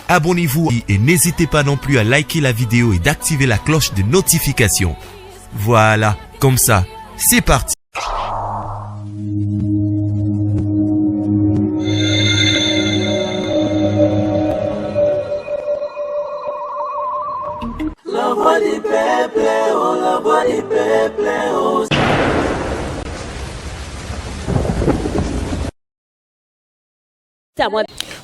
Abonnez-vous et n'hésitez pas non plus à liker la vidéo et d'activer la cloche de notification. Voilà, comme ça, c'est parti. La voix du peuple, oh la voix du peuple, oh.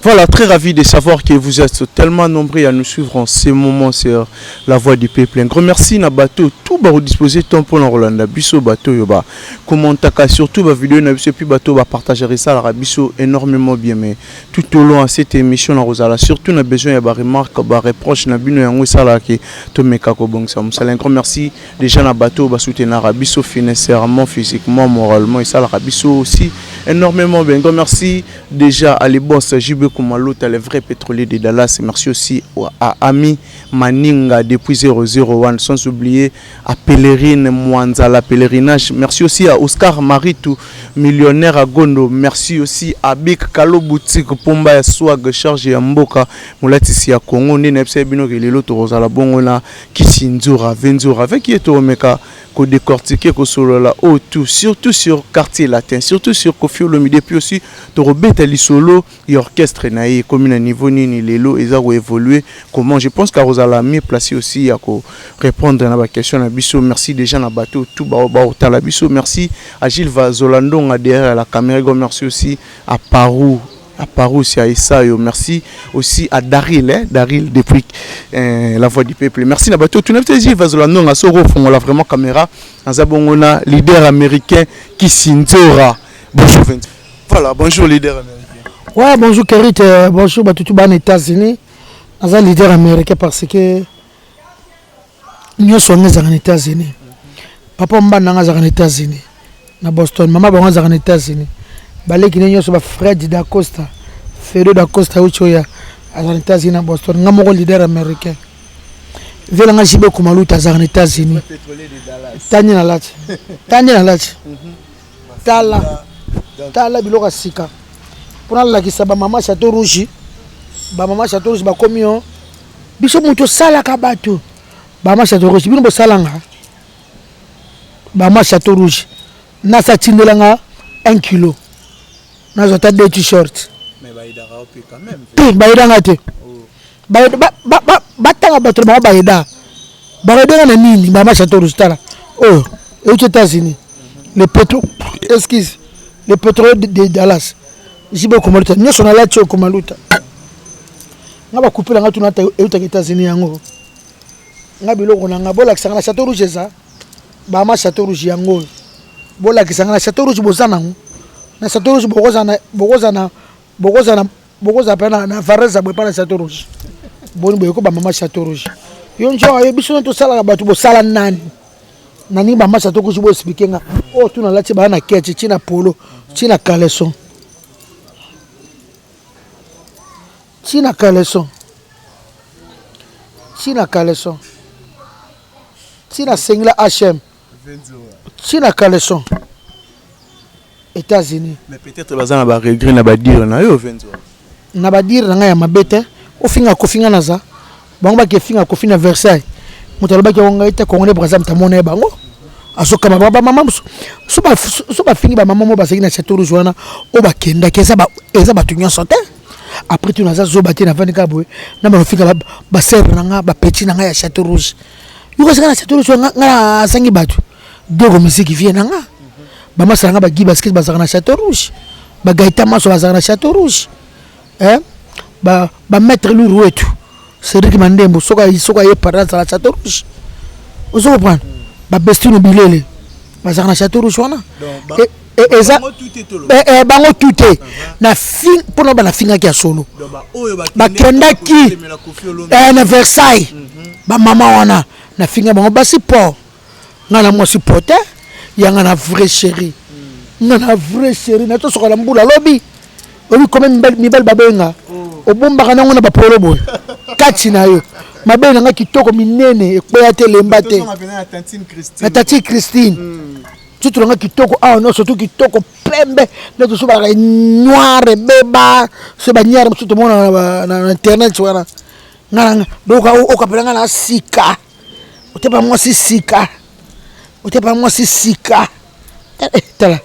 Voilà, très ravi de savoir que vous êtes tellement nombreux à nous suivre en ces moments sur la voix du peuple. Un grand merci na bato tout ba disposer temps pour Rolanda biso bato yo ba commentaka surtout ba vidéo na biso puis bato ba partager ça la biso énormément bien mais tout au long à cette émission na rozala surtout na besoin ya ba remarque ba reproche na bino yango sala ki to meka ko bongisa musala. Un grand merci déjà na bato ba soutenir biso financièrement, physiquement, moralement et ça la biso aussi énormément bien. Un grand merci déjà à les boss JB Koumalota, le vrai pétrolier de Dallas. Merci aussi à Ami Maninga depuis 001, sans oublier à Pèlerine Mwanza, la pèlerinage. Merci aussi à Oscar Maritou, millionnaire à Gondo. Merci aussi à Bik Kalo Boutique, Pomba ya Swag, charge ya Mboka, Molatisi ya Congo, Nene Epsa Bino, Lelo Torozala Bongola, Kisinzura, Venzura, avec qui est Omeka, ko décortiquer, ko solola, oh, tout, surtout sur Quartier Latin, surtout sur Koffi Olomide, puis aussi tokobeta lisolo ya orchestre na ye ekomi na niveau nini lelo eza koévoluer comment. Je pense qu'akozala mieux placé aussi ya korépondre na baquestion na biso. Merci déjà na bato tout baotala biso. Merci à Gilles Vazolandonga derrière la caméra. Merci aussi à Parou, à Parou, à Esayo. Merci aussi à Daril, hein, Daril depuis la voix du peuple. Merci na bato tout na Gilles Vazolandonga soko fongola vraiment caméra. Naza bongo na leader américain Kisinzora. Bonjour Vincent. Voilà, bonjour leader américain. Ouais, bonjour Kerit, bonjour batutu bana États-Unis. Naza leader américain parce que nyonso wango ezalaka na États-Unis. Papa mbanda nanga azalaka na États-Unis, na Boston. Mama bango azalaka na États-Unis. Baleki ne nyonso ba Fred da Costa, Fedo da Costa uti oya azalaka na États-Unis na Boston. Nga moko leader américain. Vela nga JB Kumaluta azalaka na États-Unis. Tandi na lati. Tandi na lati. Tala. Tala biloko ya sika. Mpona nalakisa bamama Chateau Rouge, bamama Chateau Rouge bakomi yo biso moto osalaka bato. Bamama Chateau Rouge, bino bosalanga bamama Chateau Rouge nasa atindelanga 1 kilo, nazwa ata 2 t-shirt te, bayedanga te, batanga bato na bango bayeda, bayedenga na nini? Bamama Chateau Rouge, tala oyo euti États-Unis, le pétro, excuse, le pétrole de Dallas, JB Komaluta. Nyonso nalati oyo Komaluta nga bakupela nga tuna eutaka États-Unis. Yango nga biloko na nga bolakisanga na Chateau Rouge, eza bama Chateau Rouge. Yango oyo bolakisanga na Chateau Rouge, boza nango na Chateau Rouge, bokozala mpe na varese boye mpa na Chateau Rouge. Boni boye ko bamama Chateau Rouge, yo nzoka yo biso tosalaka bato bosala nani nani? Bama Chateau Rouge, boexpliquer nga oyo tuna lati baa na keti ntina polo ntina caleçon ntina caleçon ntina caleçon ntina sengila hm ntina caleçon États-Unis. Mais peut-être baza na baregret na badire na yo, Venzora. Na badire na ngai ya mabe te. Ofinga Kofi, nga naza bango bakefinga Kofi na Versailles. Moto alobaki yango ngai te, Congolais Braza. Moto amona ye bango azokama bamama so bafingi bamama mo bazalaki na Chateau Rouge wana oyo bakendaki. Eza bato nyonso te. Après tout, naza zoba te. Navandi kaka boye na banofinga basere na nga, bapeti na ngai ya Chateau Rouge. Yokasika na Chateau Rouge nga azangi bato Dego Misiki vie na nga, bamasala nga bagi basket bazalaka na Chateau Rouge, bagaita maso bazalaka na Chateau Rouge, bamaître Luru wetu Cédrik Mandembo soki aye parla azala Chateau Rouge. Ozo comprendre? Babestino bilele bazalaka na Chateau Rouge wana. Eza bango tu te na mpona banafingaki ya solo. Bakendaki na Versailles, bamama wana nafinga bango basi port. Nga na mwasi pote yanga na vrai chéri, nga na vrai chéri na tosoka na mbula lobi. Oyebi kome mibali babenga obombaka nango na bapolo boye kati na yo mabe na nga kitoko minene ekweya te, lemba te na tati Christine. Nzoto na nga kitoko awa nyonso tu kitoko pembe nde tosobalaka noir ebeba so baniare mosusu tomona na internet wana. Nga na donc okapela nga na sika, otepa mwasi sika, otepa mwasi sika. Tala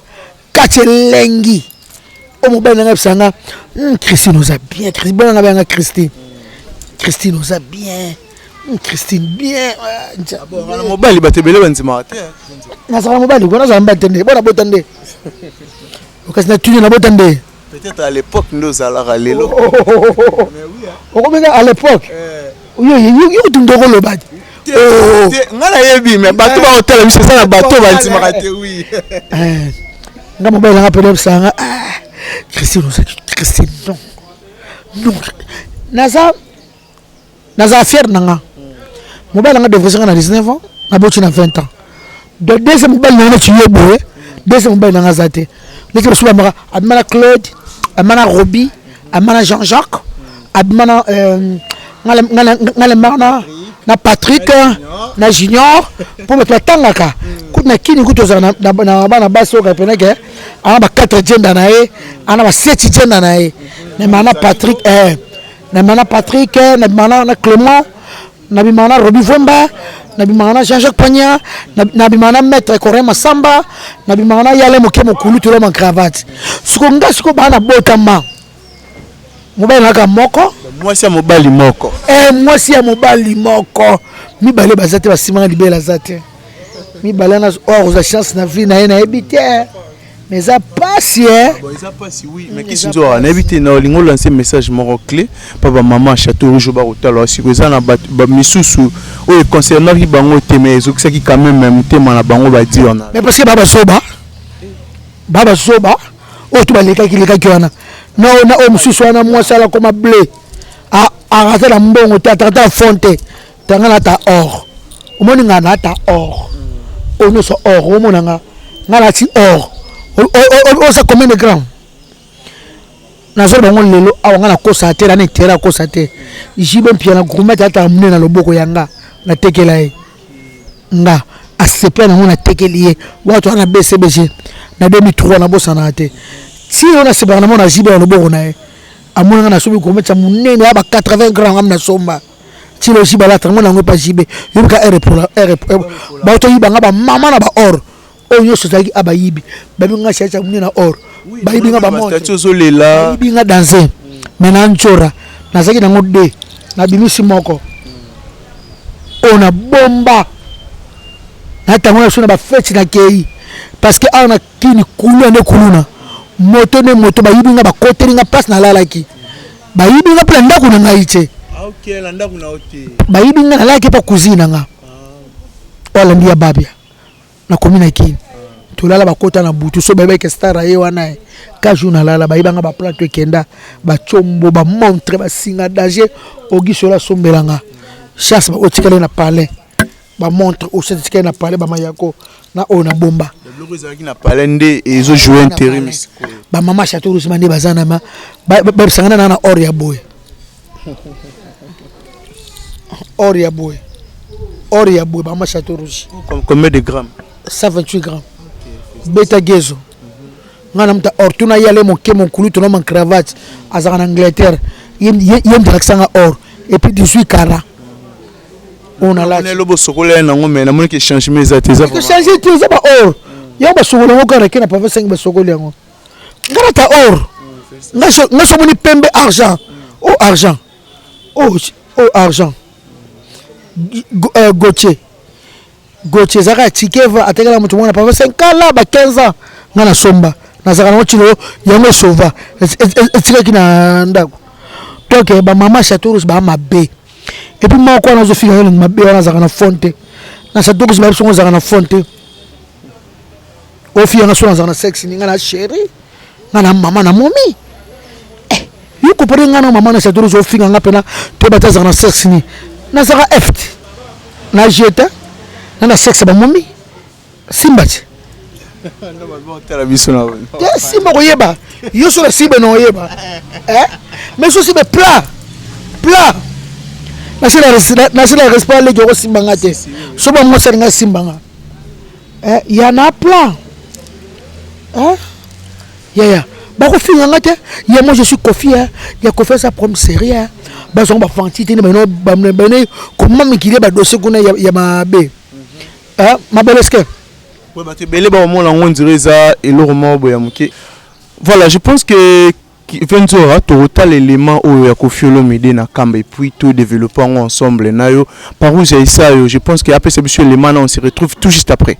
kati elengi oyo mobali na ngai ebisa nga, Christine oza bien, Christine bona nga banga Christine, Christine oza bien, Christine bien. Mobali bato ebele bandimaka te. Nazala mobali ko, nazala mobali te nde bona bota nde okasi na tuni na bota nde. Peut-être à l'époque nde ozalaka lelo. Okobenga à l'époque yo yo kutu nde okoloba te. Nga nayebi, mais bato baotala biso, eza na bato bandimaka te, oui. Nga mobali nanga mpe nayebisaka nga, Christine ozaki, Christine non non, naza nazala fier na nga. Mobali nanga divorce nga na 19 ans, naboti na 20 ans. Donc deuxième mobali nanga neti ye boye, deuxième mobali nanga aza te. Neti basu bamaka, abima na Claude, abima na Roby, abima na Jean-Jacques, abima na nga lembaka na Patrick, na Junior, mpo bato batangaka kutu na kini kutu ozala na bana basi oyo kapeneke ana ba 4 gender na ye, ana ba 7 gender na ye. Nabima na Patrick, nabima na Patrick, nabima na Clément, nabima na Roby Vwemba, nabimaka na Jean-Jacques Pagna, nabimaka na maître Corin Masamba, nabimaka na Yale Moke Mokulu toloma cravate. Siko nga siko bana botama mobali naka moko, mwasi ya mobali moko. Mwasi ya mobali moko, mibale baza te, basimanga libela aza te. Mibale na or oza chance na vie na ye, nayebi te, mais eza pasi. Eza pasi, oui, mais kisi nzoka nayebi te. Na olingi olancer message moko clé mpa bamama Château Rouge bakotala siko, eza na bato misusu oyo econcernaki bango te, mais ezokisaki quand même motema na bango, badire na. Mais parce que baa bazoba, baa bazoba oyo to balekaki lekaki wana na oyo mosusu wana. Mwasi ala koma ble, akata na mbongo te, atakata na fond te. Tanga na ata or, omoni nga na ata or oyo nyonso or, omona nga nga nati or oza combien de gramme? Nazwa bango lelo awa, nga nakosa te, na intérêt akosa te. Jibe mpia na gourmette ataka monene na loboko ya nga, natekela ye nga asepela nango, natekeli ye watu wana BCBG na 2003, nabosanaka te. Ti oyo nasepelaka na mona jibe na loboko na ye, amoni nga nasomi gourmette ya monene ya ba 80 gramme, ngam nasomba tilo jibe alata yango nango epa jibe yobika r epola r baotoyiba nga bamama na baor oyo nyonso ezalaki a bayibi babi nga siacha munene na or, bayibi nga bamontre, ozolela. Bayibi nga danse, mais na nzora nazalaki nango de nabimisi moko oyo na bomba natango na biso na bafeti nakei, parce que awa na kini kuluna nde kuluna, moto nde moto. Bayibi nga, bakoteli nga place nalalaki, bayibi nga mpe na ndako na ngai te. Bayibi nga, nalalaki mpa cousine na nga oyo alandi ya babia. Nakomi na kini, tolala, bakota na butu so bayebaki star aye wana ye ka jour nalala, bayibanga baplateau, ekenda batiombo, bamontre, basinga danger. Ogisola asombelanga chasse otikali na palais, bamontre oyo etikali na palais, bamayako na oyo na bomba. Biloko ezalaki na palais nde ezojoue intérim. Bamama Château Rouge nde baza na babisanga na or ya boye, or ya boye, or ya boye, bamama Château Rouge. Combien de grammes? 128 grammes. Beta gezo nga na muta or tuna yale moke mokulu tona cravate azalaka na Angleterre, ye mutu alakisanga or et puis 18 carats oyo nalati. Lelo bosokola ye nango, mais namoni ke changement eza te, eza change te, eza ba or yango basokoli yango kaka ke na pave 5 basokoli yango. Nga nata or, nga somoni pembe argent o argent o argent. Gautier, Gautier ezalaka ya Tshikeva, atekela moto moko na pave 5 kala ba 15 ans. Nga nasomba, nazalaka nango tilo yango esova etikaki na ndako. Donc bamama Château Rouge baa mabe. Et puis moko wana azofika elongi mabe wana, azalaka na fond te na Château Rouge. Bayebi songo azalaka na fond te. Ofiyanga so nazalaka na sexe ni nga na chéri, nga na mama na momi yo kopone nga na mama na Château Rouge. Ofinga nga mpena toyeba te azalaka na sexe ni nazalaka ft na g te na sexe bamomi simba te. Tala biso na te simba koyeba yo so na simba na oyeba, mais so simba plat plat nasila respect aleki okosimbanga te. So bamwasi alinga asimbanga ya na plan. Hein? Yaya, bakofinga nga te. Ya moi je suis Koffi hein. Ya Koffi aza problème sérieux hein. Bazonga ba fanti te bino ba bino comment mikili ba dossier kuna ya, ya mabe. Hein? Mabeleske. Ouais, bato ebele bakomona yango ondire eza eloko moko boye ya moke. Voilà, je pense que Venzora tokotala élément oyo ya Koffi Olomide na Kamba et puis to développer yango ensemble na yo. Parousia Isayo, je pense que apesa biso élément na on se retrouve tout juste après.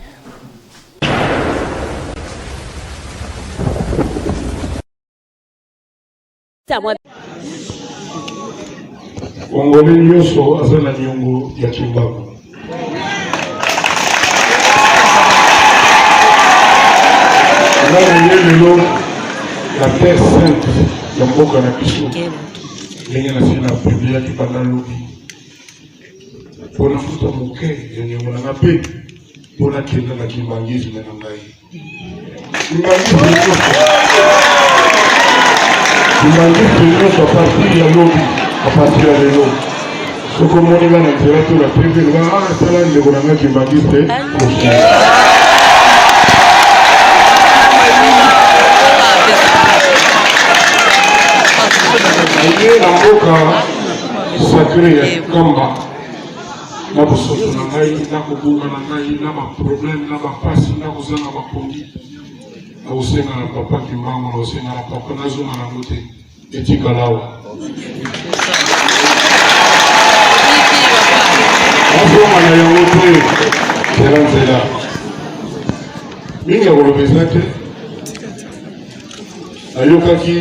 Congolais nyonso aza na niongo ya Kimbangu. Nga naye lelo na terre sainte ya mboka na biso ndenge nasi na publiaki banda lobi mpo nafuta moke ya niongo na nga mpe mpo nakenda na kimbangisme na ngai. Kimbangisme nyonso, kimbangisme nyonso a partir ya lobi, a partir ya lelo, soki omoni nga na nzela to na TV, loba ah, tala ndeko na nga kimbangiste Koffi. Naye na mboka sacré ya Kamba na bosoto na ngai na kobunga na ngai na baproblème na bapasi na kozanga bapongi, nakosenga na papa Kimbangu, nakosenga na papa nazonga nango te, etikala awa. Nazonga na yango te, nzela nzela mingi ya koloba eza te. Nayokaki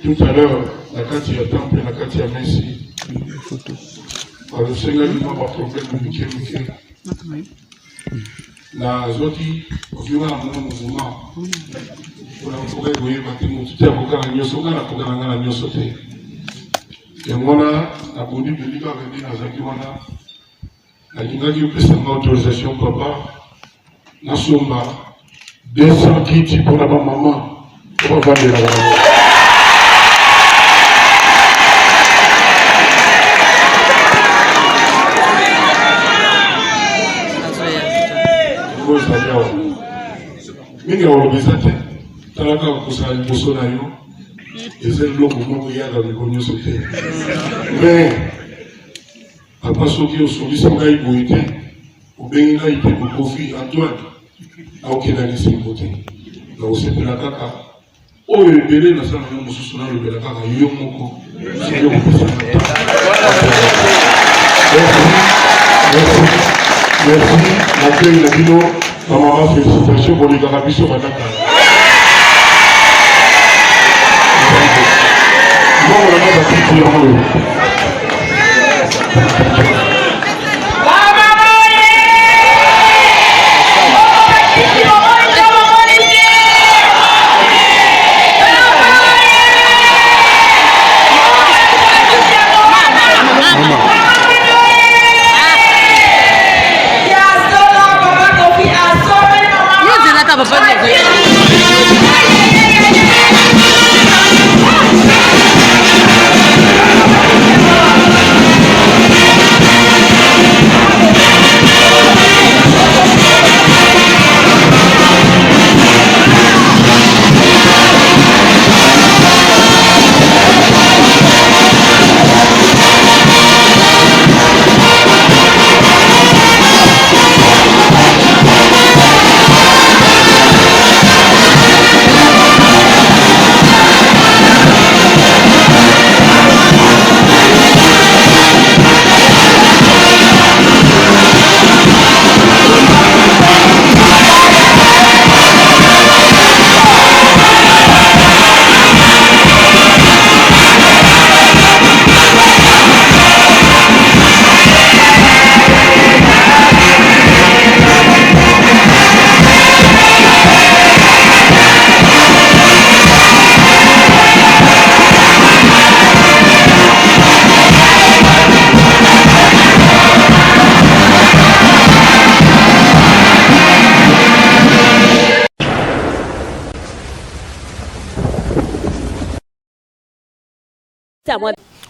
tout à l'heure na kati ya temple, na kati ya mesi, bazosengaki mwa baproblème mike mike. Nazwaki ozwi nga na mona mouvement mpona kokokaki koyeba te motu te akoka na nyonso, nga nakoka na nga na nyonso te. Yango wana nabundi-bundi kaka nde nazalaki wana, nalingaki opesa nga autorisation papa nasomba 200 kiti mpona bamama mpo bavandela bango. Yango ezali awa mingi ya koloba eza te, tala kaka kozala liboso na yo eza eloko moko eyaka mikolo nyonso te. Mais papa, soki osolisi ngai boye te, obengi ngai te Kofi Antoine, naokenda lisembo te, nakosepela kaka oyo ebele nasala yango mosusu, nalobela kaka yo moko soki okopesa nga temps. Merci, merci, merci na accueil na bino bamama, félicitation, bolingaka biso banda kala. Mbongo na nga bakiti yango oyo.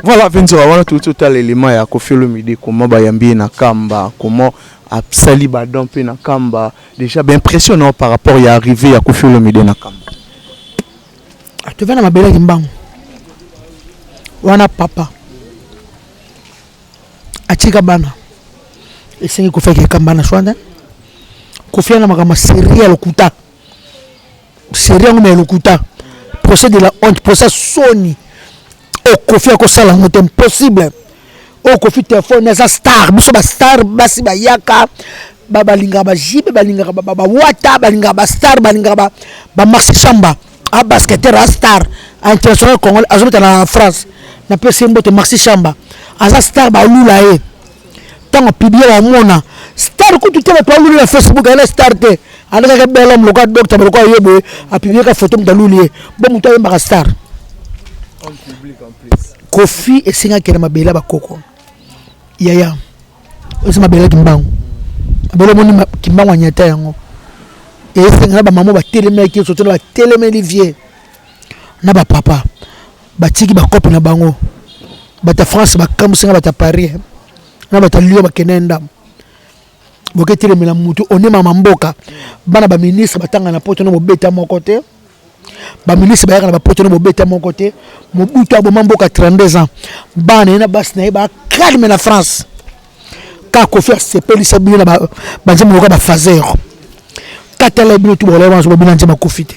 Voilà, Ventura, wana tout totala élément ya Koffi Olomide, comment bayambi ye na Kamba, comment asali badon mpe na Kamba. Déjà ba impressionnant par rapport ya arrivée ya Koffi Olomide na Kamba. Tovanda mabele ya Kimbangu wana, papa atika bana, esengi Koffi akekamba na shwanda. Koffi ana makambo série ya lokuta, série yango, me ya lokuta, procès de la honte, procès soni oyo Koffi akosala yango te, impossible. Oyo Koffi telefone aza star, biso bastar basi bayaka, balingaka bajibe, balingaka bawata, balingaka bastar, balingaka bamarché chamba, a basketteur, a star international congolais, azobeta na France. Napesi ye mbote, Maxi Chamba, aza star, balula ye. Ntango publie, bamona star kutu te, bato baluli na Facebook, ayela star te, alekaka bel homme lokola docteur, lokola ye boye, apublie ka photo, moto aluli ye bo, moto ayembaka star. Koffi esengaki na mabele ya bakoko yaya, eza mabele ya Kimbangu, mabele omoni Kimbangu anyata yango. Esenga na bamama batelemaki, surtout na batelemeli vie na bapapa, batiki bakope na bango. Bato ya France bakamwisinga, bato ya Paris na bato ya Lyon bakende ndambo, boketelemela mutu onemama mboka. Bana baministre batanga na poto, na bobeta moko te. Baministre bayaka na bapoto, na bobeta moko te. Mobutu aboma mboka 32 ans, bana ye na basi na ye bacalme na France. Kaka Koffi asepelisa bino na banzembo lokola bafaser katala bino tu bokola wana, bobina nzembo. Akufi te,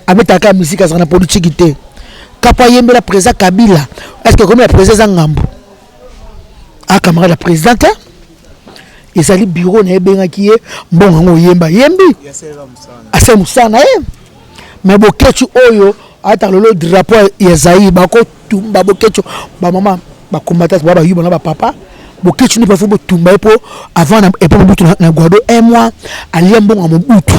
abetaka misike, azalaka na politiki te. Kapo ayembela président Kabila, est ce que komi ya président eza ngambo? Acamarade ya président te, ezali bureau na ye ebengaki ye, mbongo yango oyemba, yembi, asali mosala na ye. Mais Boketshu oyo ataka lelo drapeau ya Zaire, bakotumba Boketshu. Bamama bacombattants ba bayuba na bapapa Boketshu nde bafo botumba ye, mpo avant epo Mobutu na Guado un mois, alia mbongo ya Mobutu.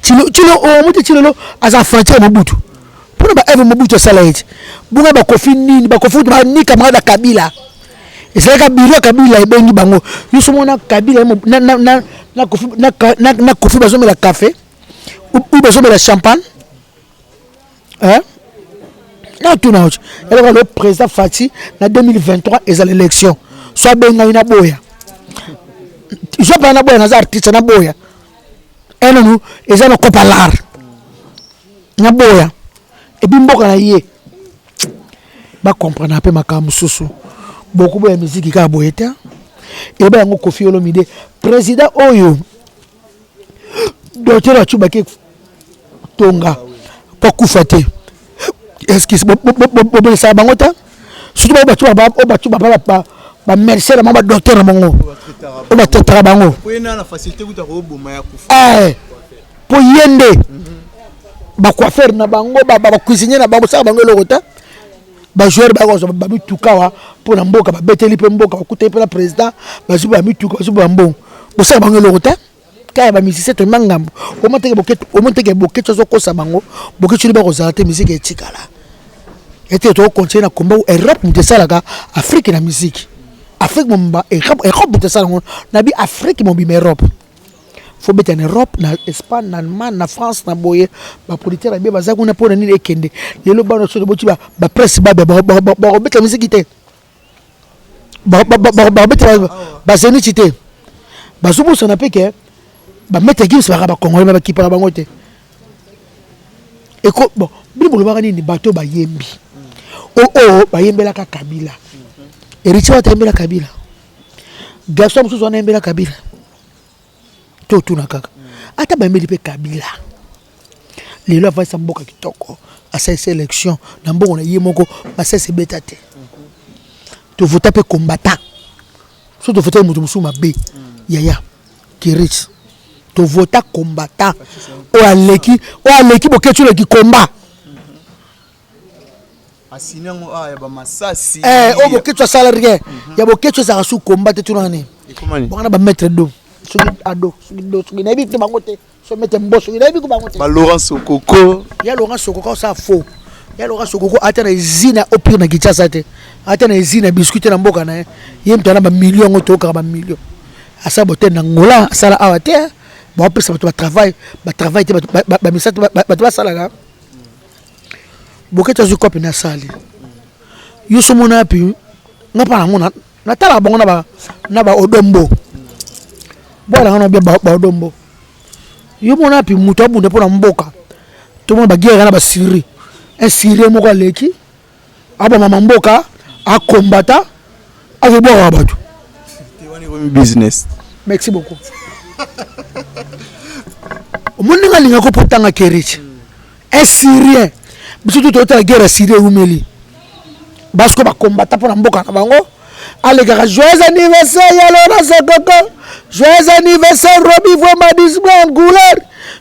Tilo omuti ti lelo aza frontière ya Mobutu, mpona baeve Mobutu asala ye ti bongo. Bakofi nini? Bakofi kutu bani camarade ya Kabila, ezalaka bureau ya Kabila ebengi bango nyonso. Mona Kabila na Koffi bazomela café ou bazomela champagne na tuna oti eloko. Le président Fatshi na 2023 ezala élection, so abengai na boya, zo mpana na boya, naza artiste na boya enanu, eza na kopa lar na boya. Epi mboka na ye bacomprendre mpe makambo mosusu, bokoboya miziki kaka boye te. Eyeba yango, Koffi Olomide président oyo, docteur acubaki tonga mpo akufa te. Est-ce bobelisaka bango te? Surtout oyo bato bamédecin na bango, badocteur na bango oyo batraitaka bango, mpo ye nde bacoiffeur na bango, bacuisinier na bango, bosala bango eloko te. Bajoueur bayaka kozwa bamituka awa mpo na mboka, babeteli mpe mboka, bakuteli mpe na président, bazwi bamituka, bazwi bambongo, bosala bango eloko te. Kaka ya bamusicien toyemba ngambo, omoteke Boketshu azokosa bango. Boketshu nde bakozala te, musique etikala ete tokocontinue na komba. Europe moto esalaka Afrique na musique, Afrique mobimba, Europe moto esala yango na bi Afrique mobimba. Europe fo beta na Europe, na Espagne, na Allemagne, na France, na boye baproducteur abe baza kuna. Mpona nini ekende lelo? Bana soki boti bapresse babe bakobeta musique te, bakobeta bazénith te. Bazobosana mpe ke bamaître Gims baka bacongolais, me bakipaka bango te. Eko bon, bino bolobaka nini? Bato bayembi oyo bayembelaka Kabila, Héritier wata ayembela Kabila, garçon mosusu wana ayembela Kabila. To otuna kaka, ata bayembeli mpe Kabila, lelo avandisa mboka kitoko, asalisa élection na mbongo na ye moko, basalisa ebeta te. Tovota mpe combattant, so tovota moto mosusu mabe yaya kirich. Tovota combattant oyo aleki, oyo aleki Boketshu, oleki combat. Oyo Boketshu asala rien ya Boketshu, ezalaka su combat te. Tuna nini bongana bamaître do, soki ado, soki do, soki nayebi te bango te, so maître mbo, soki nayebi ko bango te. Ba Laurent Sokoko. Ya Laurent Sokoko osala faux. Ya Laurent Sokoko ata na usine ya opire na Kinshasa te, ata na usine ya biscuit te na mboka na ye. Ye moto ana bamillion yango, toyokaka bamillion. Asala botel na Ngola, asala awa te. Baopesa bato batravail, batravail te, bamisala te, bato basalaka. Boketshu azwi kope na asali. Yo so mona yapi nga pa namona natalaka bango na ba odombo bwala nga na bia ba odombo. Yo mona yapi moto abunda mpo na mboka, tomona baguerre na basyrie, un syrien moko aleki abamama mboka, akombata, akobwakaka bato. Business. Merci beaucoup. Omoni ndenge alingaka mpo otanga kerich, un syrien. Biso tu toyotala guerre ya Syrie eumeli, basiko bakombata mpo na mboka na bango. Alekaka joyeux anniversaire ya Laurent Sokoko, joyeux anniversaire Robi Voma display en couleur,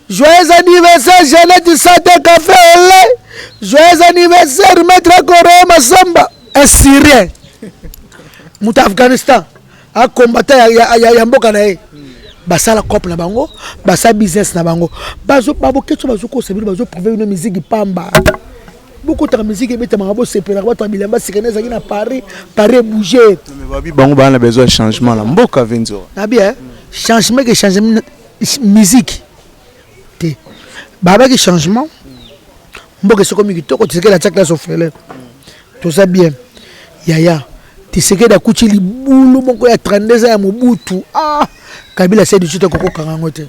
joyeux anniversaire Jeannette Sate Café au lait, joyeux anniversaire Maître Koro Masamba. Un syrien, moto Afghanistan, akombata ya mboka na ye. Basala cope na bango, basala business na bango. Baboketso bazokosa bino, bazoprouve bino miziki pamba. Bokotaka miziki ebetamaka, bosepelaka, bato ya bilamba sika nde ezalaki na Paris, Paris ebouge. Babi bango baa na besoin ya changement na mboka Venzora. Nabi changement ke changement musique te, babaki changement mboka esokomi kitoko. Tisekedi atia classe ofele, toza bien yaya. Tisekedi akuti libulu moko ya 32 ans ya Mobutu. Ah, Kabila sedi te, kokokanga yango te.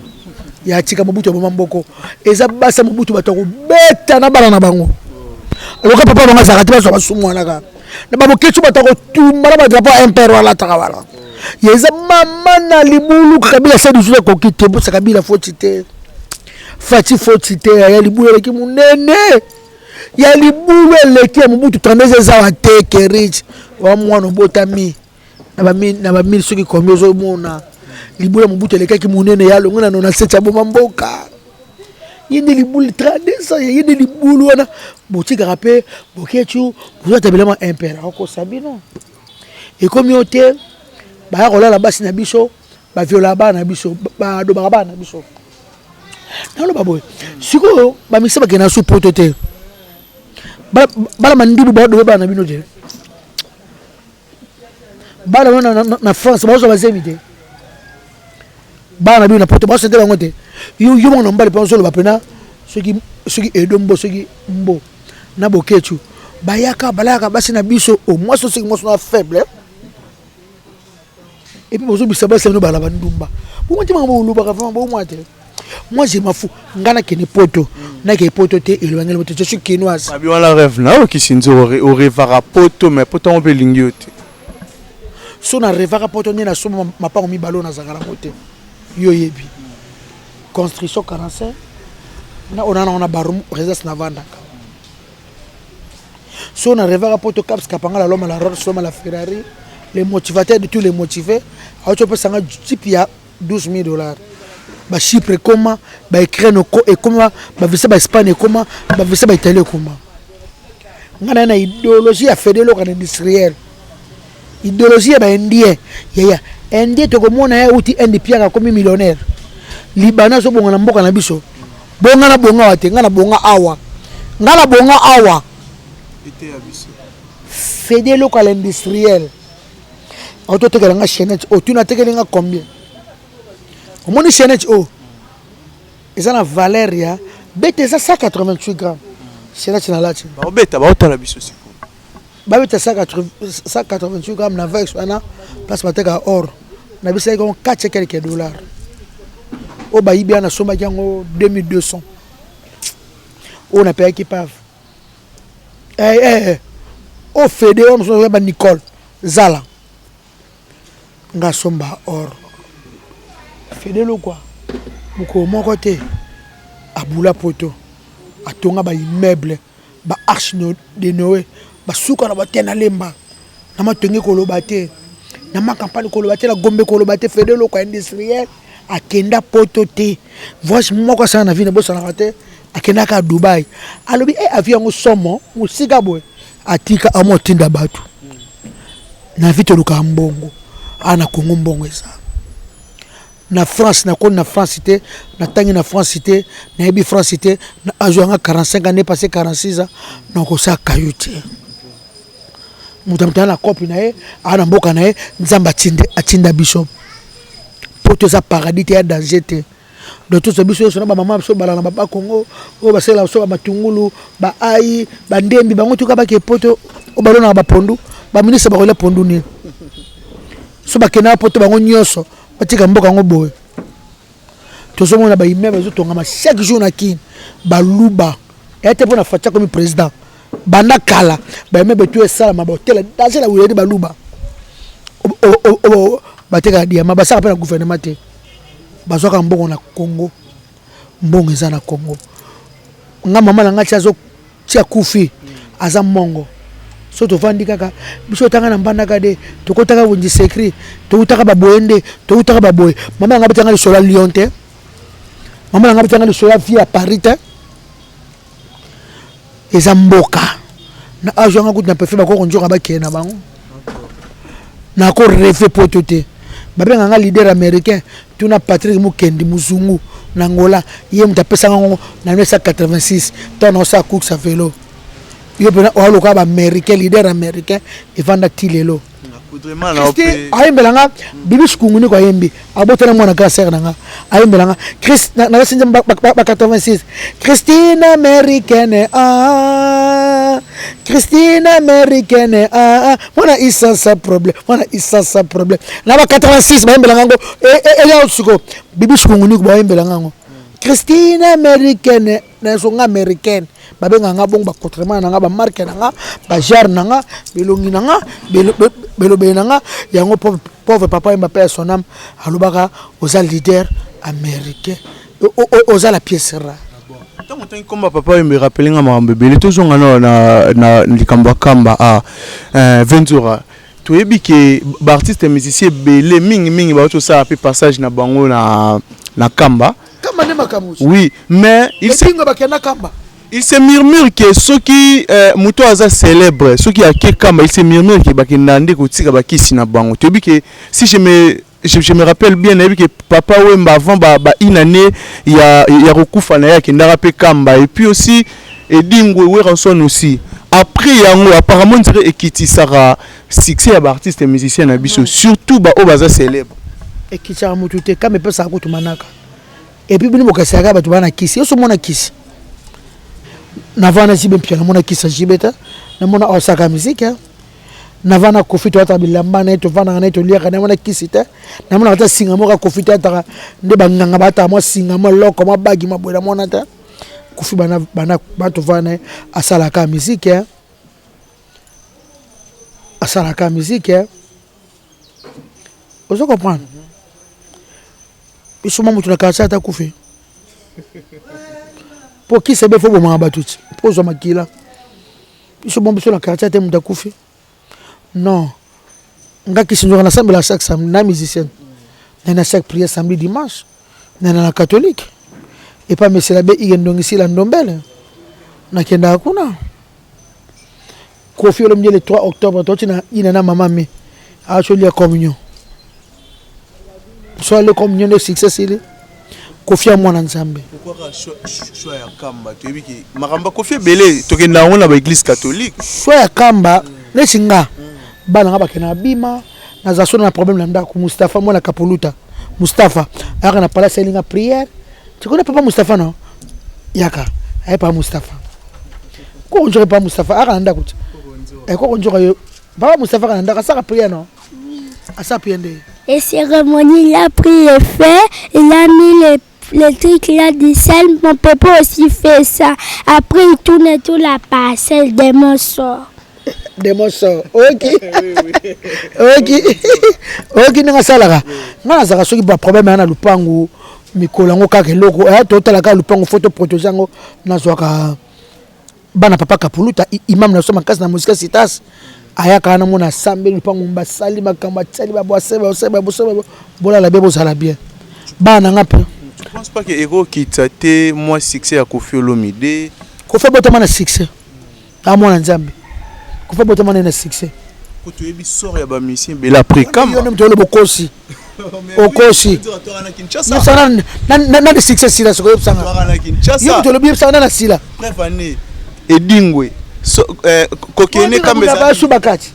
Ya tika Mobutu aboma mboko, eza basi ya Mobutu, bato ya kobeta na bana na bango. Loka papa bango azalaka te, bazwa basumu wana kaka na baboketsu, bato ya kotumba na badrapeau ya impere alataka wana. Ya eza mama na libulu. Kabila sedi te, ekoki te. Bosa Kabila foti te, Fati foti te. Ya libulu eleki monene, ya libulu eleki ya Mobutu 32 eza wa te. Kerich wa mwana obotami na bamile soki komi, ozomona libulu ya Mobutu elekaki monene. Ya longo na 97 aboma mboka, ye nde libulu 32 ans, ye nde libulu wana. Botikaka mpe Boketsu, bozwata bilama impere, akokosa bino. Ekomi yo te, baya kolala basi na biso, baviola bana na biso, badobaka bana na biso. Naloba boye, sikoyo bamisa bakende na su poto te, bana mandibu badobe bana na bino te, bana wana na France bazwa bazemi te, bana na bino na poto bazwa te bango te. Yo moko na mobali mpe ozoloba mpena soki edombo, soki mbo na Boketsu bayaka balayaka basi na biso, o mwasi soki mwasi na faible, et puis bozobisa basi bino bala bandumba. Bongo te, makambo olobaka vraiment bomwa te. Moi je m'en fous. Nga nakende poto, nakende poto te, elobangeli poto, je suis kinoise. Babi wana rêve na yo kisi nzoro, orêvaka poto, mais poto yango mpe elingi yo te. So na rêvaka poto nde nasomba mapango mibale oyo nazalaka nango te. Yo oyebi construction 45 na oyo nango na barum résidence navandaka. So na rêvaka poto, Caps Kapanga, la loma la Rolls, loma la Ferrari, le motivateur de tous les motivés, auti opesanga type ya 12 000 $. Bachypre ekoma, baukraine ekoma, bavisa baespagne ekoma, bavisa baitalie ekoma. Ngai naye na idéologie ya Fede Loka na industriel, idéologie ya baindien. Yaya indien tokomona ye auti Inde, piaka akomi millionnaire. Libana azobonga na mboka na biso. Bonga na bonga awa te, ngai na bonga awa, ngai na bonga awa. Fede Local industriel autotekela nga chaînette oyo, tuna atekeli nga combien. Omoni chaînette oyo eza na valeur ya bete, eza 188 grammes, chaînette na lati. Baobeta, baotala biso sikoyo. Babeta 188 grammes na vex wana, place batekaka or. Na bisaki yango 4 et quelques dollars. Oyo bayibi wana, nasombaki yango 2200. Oyo napeyaki pave oyo Fede oyo mosusu ba Nicole zala nga somba or. Fede Lokwa mokolo moko te abula poto, atonga baimmeuble, ba arche de Noé, basuka na bate na Lemba na Matonge koloba te, na Makampani koloba te, na Gombe koloba te. Fede Lokwa industriel akenda poto te. Voyage moko asala na vie na bosanaka te, akendaka Dubai. Alobi e avi yango somo mosika boye, atika amo atinda bato na vie. Tolukaka mbongo awa na Congo, mbongo eza na France. Nakoni na France te, natangi na France te, nayebi France te. Azwa yanga 45 ans passé, 46 ans, nakosala kayu te. Moto ya moto aza na kopi na ye, aa na mboka na ye. Nzambe atinda biso poto, eza paradis te, ya danger te. Donc tozwa biso nyonso na bamama biso bala na baba Congo oyo basalela biso bamatungulu, baai, bandembi, bango tuka bake poto oyo balonaka bapondu. Baministre bakolia pondu nini so bakendaka poto? Bango nyonso batika mboka yango boye. Tozomona baimmeuble ezotongama chaque jour na Kini. Baluba eya te mpona Fatshi akomi président. Banda kala baimmeuble tu esalama, bahôtel danger na wiledi. Baluba batekaka diamant, basalaka mpe na gouvernement te, bazwaka mbongo na Congo. Mbongo eza na Congo. Nga mama na nga ti azo ti akufi aza mongo. So tovandi kaka biso, otanga na Mbandaka de, tokotaka wenze secret, toutaka baboye nde toutaka baboye. Mama na nga betanga lisolo ya Lyon te, mama na nga betanga lisolo ya vie ya Paris te. Eza mboka na age wanga kutu na préfère bakoko nzoka bakende na bango. Nako rêver poto te. Babengaka nga leader américain. Tuna Patrick Mukendi Muzungu na Angola, ye moto apesanga ngo na 1986 ntango naosala course ya vélo. Yo mpena oaloka baaméricain, leader américain evanda ti lelo. Ayembela nga Bibi Sukunguniko, ayembi abotana mwana grand sœur na nga. Ayembela nga nakasi nzembo ba 86, Christine américaine, ah, Christine américaine, ah, mwana isasa problème, mwana isasa problème. Na ba 86 bayembela nga ngo. Eya siko Bibi Sukunguniko bayembela nga ngo Christine américaine. Nazonga américaine, babengaka nga bongo. Bacontrement na nga, bamarque na nga, bagenre na nga, belongi na nga, belobeli na nga yango. Pauvre papa Wemba, paix à son âme, alobaka oza leader américain, oza la pièce rare. Ntango otangi komba papa oyo, me nga makambo ebele. Tozonga na likambo ya Kamba a Ventura. Toyebi ke baartiste musicien ebele, mingimingi bauti kosala mpe passage na bango na Kamba. Kamba nde makambo. Oui, mais il se Edingo bakenda Kamba. Il se murmure ke soki moto aza célèbre, soki ake Kamba, il se murmure ke bakenda nde kotika bakisi na bango. Toyebi ke, si je me rappelle bien, nayebi ke papa Wemba, avant ba une année ya kokufa na ye, akendaka mpe Kamba. Et puis aussi Edingwe, Werrason aussi. Après yango, apparemment ndire ekitisaka succès ya baartiste musicien na biso, surtout baoyo baza célèbre. Ekitisaka motu te. Kamba epesaka kutu manaka. Et puis bino bokasaka bato baa na kisi. Yo so mona kisi navana JB mpia, namona kisi ya JB te. Namona osaka musique, navana Kofi, toataka bilamba na ye, tovandaka na ye, toliaka. Namona kisi te. Namonaka ta singa moko ya Kofi te. Ataka nde banganga baataka mwa singa, mwa loko, mwa bagi, mwa boye. Namona te. Kofi bana batovanda na ye, asalaka musique, asalaka musique. Ozo comprendre? Biso mwa moto na quartier ata kufi mpo kisi ebe fo bomaka bato ti mpo ozwa makila. Biso mwa biso na quartier ate moto akufi non. Nga kisi nzoka nasambela chaque samedi na musicien na chaque prière, samedi, dimanche, nana na catholique epa mesela be ike ndongisila ndombele. Nakendaka kuna. Kofi Olomide, le 3 octobre toti na ina na mama mi azolia communion. So ale communion nde succès sili. Kofi ya mwana Nzambe. Choix ya Kamba, toyebi ke makambo ya Kofi ebele tokenda yango na baéglise catholique. Choix ya Kamba, neti nga, bana nga bakendaka bima. Naza so na problème na ndako, Mustapha mwana Kapoluta, Mustapha ayaka na palace, ayelinga prière. Tu connais papa Mustapha? Non, yaka aye papa Mustapha. Koko nzoka papa Mustapha ayaka na ndako ti koko nzoka yo papa Mustapha aka na ndako, asaka prière. Non, asaka prière nde. Et cérémonie, il a pris le feu, il a mis le truc là du sel. Mon papa aussi fait ça. Après, il tourne toute la parcelle, démon sort. Démon sort. Ok, ndenge asalaka. Nga nazalaka, soki baproblème ya na lupangu, mikolo yango kaka eloko totala kaka lupangu, fo toprotéger yango. Nazwaka bana papa Kapuluta, imam na biso makasi na mosika sitas, ayaka wana, mona asambeli lupangu, basali makambo, atiali babwase, bolala bien, bozala bien, bana na nga mpe. Tu penses pas que ekokita te mwa succès ya Kofi Olomide? Kofi abotama na succès, amwana Nzambe. Kofi abotama naye na succès. Po toyebi sort ya bamusicien ebele après Kamba. Yo nde moto oloba. Okosi, okosi. Nani succès sila? Sikoyo yebisanga, yo moto olobi, yebisanga nani asila. Preuve année Edingwe kokende Kamba. Basu bakati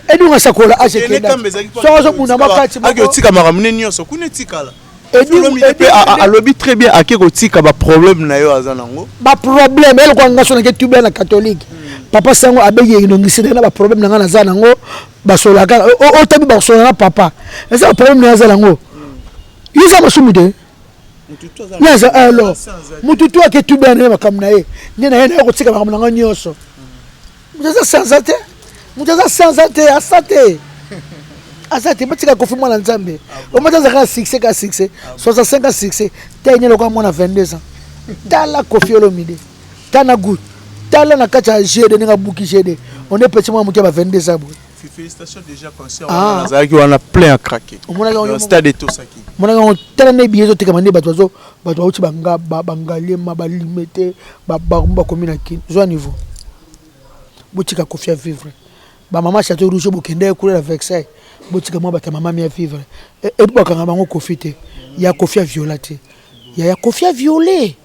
Edingwe asakola. Age ekenda, soki azobunda makati. Ake otika makambo ne nyonso kuna etikala. Mpe alobi très bien, ake kotika baproblème na yo aza nango. Baproblème eloko nga so nake tubela na catholique, papa sango abengi elongisi na baproblème na nga naza nango. Basolaka otabi, bakosola na papa, eza baproblème na ye aza nango. Yo eza masumu te, ye aza alors motu tu ake tubela na ye makambo na ye nde na ye na ye kotika makambo na nga nyonso. Moto aza sanza te, moto aza sanza te, asa te, aza te. Batika Kofi, mwana Nzambe. Omati azalaka na succès ka succès 65 ans, succès te ye lokola mwana 22 ans. Tala Kofi Olomide, tala goût, tala na kati ya gd ndenge abuki gd. On est petit, mwana moke ya ba 22 ans boye. Félicitations déjà, concert wana nazalaki wana, plein à craquer. Omonaki? Stade etosaki. Monaki yango. Tala nde billet ezotekama, nde bato bazo bato bauti Bangaliema, balime te, bakomi na Kini. Zwa niveau, botika Kofi ya vivre. Bamama Chateau Rouge, bokende kuna na Versailles, botika mwa bato ya mama mi ya vivre. Epi bakanga bango Kofi te, ya Kofi aviola te, yaya Kofi aviole,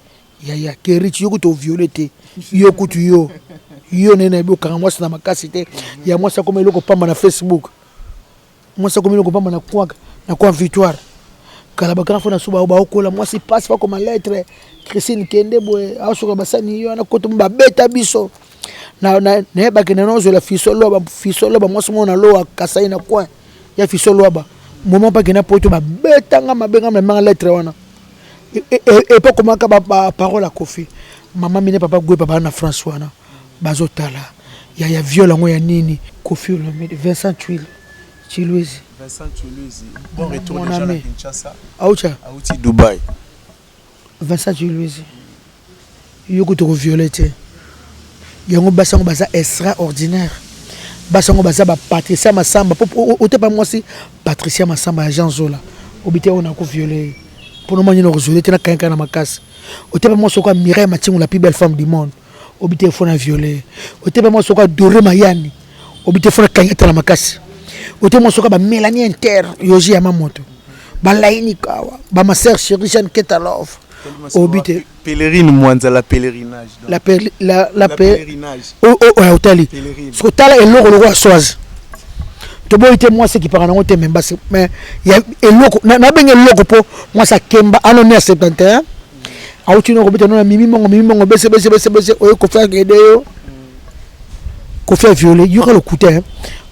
yaya Kerich, yo kutu oviole te. Yo kutu yo nde nayebi okanga mwasi na makasi te. Ya mwasi akoma eloko pamba na Facebook, mwasi akomi eloko pamba na kwaka na kwa victoire. Kala bakanga fo na so baokola mwasi pasi, bakoma lettre Christine kende boye, asoka basani yo wana koto babeta biso nayebaki na nozwela fiso loba, fiso loba, mwasi moko na lowa Kasai na coin ya fiso loba moment mpe akenda poto, babetanga mabenga memanga lettre wana epo komaka baparole ya Kofi. Mama mine, papa Gwepa baa na France wana bazotala ya viol yango ya nini. Kofi Olomide, Vincent Tuile Chiluezi. Vincent Chiluezi, bon retour déjà na Kinshasa. Aucha. Auti Dubai. Vincent Chiluezi, yo kutu koviole te. Yango basi yango baza extraordinaire. Basi yango baza bapatricia Masamba po otepa mwasi Patricia Masamba ya Jean Zola, obi te oyo nakoviole ye mpono mwa nini, okoviole te nakangaka na makasi. Otepa mwasi oko Mireille Matingu, la plus belle femme du monde, obi te fo na viole ye. Otepa mwasi oko Adore Mayani, obi te fo na kanga tala makasi. Ote mwasi oko bamelanie inter yoji ya mamoto balaini kawa bamaser chéri Jeanne Ketalove, obi te. Pèlerine Mwanza, la pèlerinage. La, per, la, la, pèlerinage. Oh, oh, oh, otali. Soki tala eloko lokola swaz, toboyi te mwasi ekipaka nango te, me basi mais ya eloko nabenge eloko mpo mwasi akemba anone ya 71 auti no kobeta no na mimi mongo mimi mongo bese bese bese bese oye Kofi akede yo Kofi aviole yoka lokuta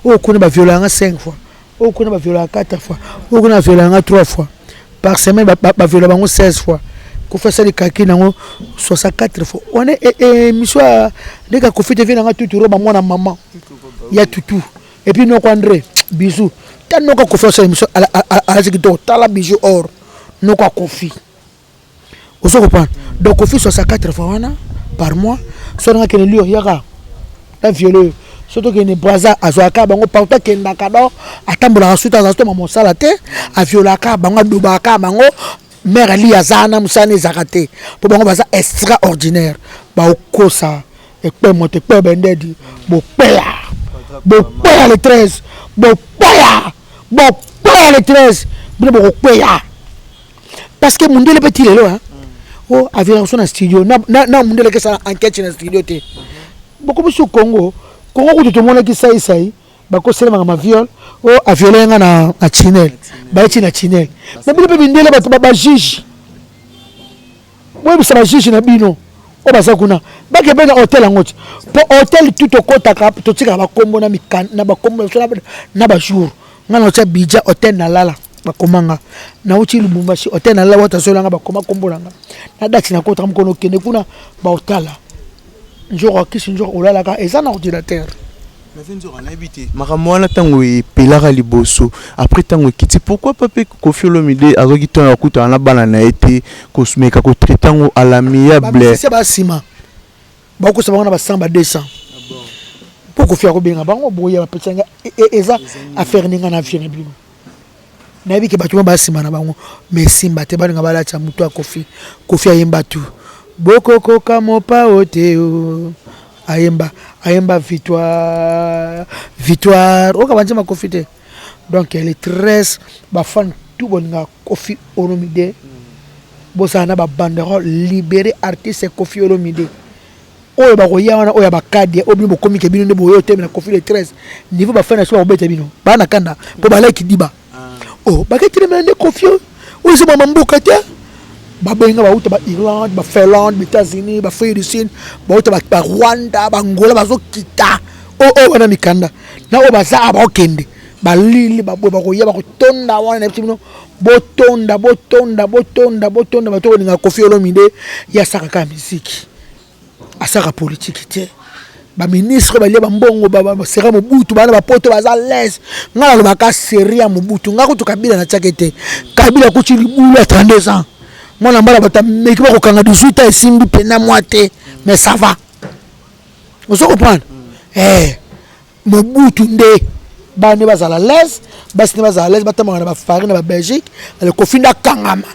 oyo kuna baviole yanga 5 fois, oyo kuna baviolaka 4 fois, oyo kuna baviola yanga 3 fois par semaine, baviola bango 16 fois. Kofi asali kaki nango 64 fois wana. Émission ya ndenge Kofi te vie nanga tutu roba mwana mama ya tutu. Et puis noko André bisou, ta noko Kofi asala émission alati kitoko, tala bijou or noko akofi. Ozo comprendre? Donc Kofi 64 fois wana par mois. So nanga kende lio yaka na viole oyo, so tokende Braza, azwaka bango partout akendaka. Donc atambolaka suti, aza toma mosala te, aviolaka bango, adobaka bango. Mare ali aza na mosala ezalaka te mpo bango baza extraordinaire. Baokosa ekpe moto ekpe bendedi bokpeya bokpeya le 13, bokpeya bokpeya le 13, bino bokokpeya parce que mundele mpe ti lelo o aviolaka so na studio na mundele ekesala enquête na studio te. Bokomi su Congo. Congo kutu tomonaki saisai bakoselemaka maviole oyo aviole nga na chinel, bayeti na chinel. Me bino mpe mindele, bato bajuge, boyebisa bajuge na bino oyo baza kuna bake mpe na hotel yango ti mpo hotel tu tokɔtaka, totikaka bakombo na bakombo na biso na bajour. Nga na otya bija hotel nalala, bakomanga nauti Lubumbashi, hotel nalala wata azolanga, bakoma kombo na nga na date nakotaka mokolo okende kuna, baotala nzoko akisi nzoko olalaka eza na ordinateur. Nzoka nayebi te makambo wana ntango epelaka liboso, après ntango ekiti. Pourquoi pas mpe Kofi Olomide azwaki ntango ya kokutana na bana na ye te, komeka kotraite yango à l'amiable? Bamusicien basima bakokosa bango na ba 100, ba 200 mpo Kofi akobenga bango boya bapesa nga eza affaire ndenge na vie na bino. Nayebi ke bato ma basima na bango, mais esimba te. Balinga balatisa motu ya Kofi. Kofi ayemba tu bokokoka mopao te o ayemba ayemba victoire victoire oyoka banzemba Kofi te. Donc le 13, bafan tout bolingaka Kofi Olomide, bozala na babanderole libéré artiste Kofi Olomide. Oyo bakoya wana, oyo ya bakadi oyo bino bokomi ke bino nde boyo otemela Kofi le 13, niveau bafan na biso bakobeta bino baa na kanda mpo balaki diba o baketelemela nde Kofi oyo. Oyo eza mama mboka te. Babenga bauta ba Irlande, ba Finlande, ba États-Unis, ba Afrique du Sud, bauta ba, ba Rwanda, ba Angola bazokita. Oyo oyo wana mikanda. Na oyo baza bakokende. Balili baboye bakoya bakotonda wana na bino botonda botonda botonda botonda bato kolinga Koffi Olomide ye asaka kaka miziki asaka politiki te baministre balia bambongo basera mobutu bana bapoto baza laise ngai nalobaka serie ya mobutu ngai kutu kabila natiaki te kabila akuti libulu ya 32 ans mwana mbala bato ameki bakokanga 18 ans esimbi mpena mwa te mais ça va ozo comprendre eh mobutu nde bana nde bazala laise basi nde bazala laise batamaka na bafarine na babelgique ale kofi nde akangama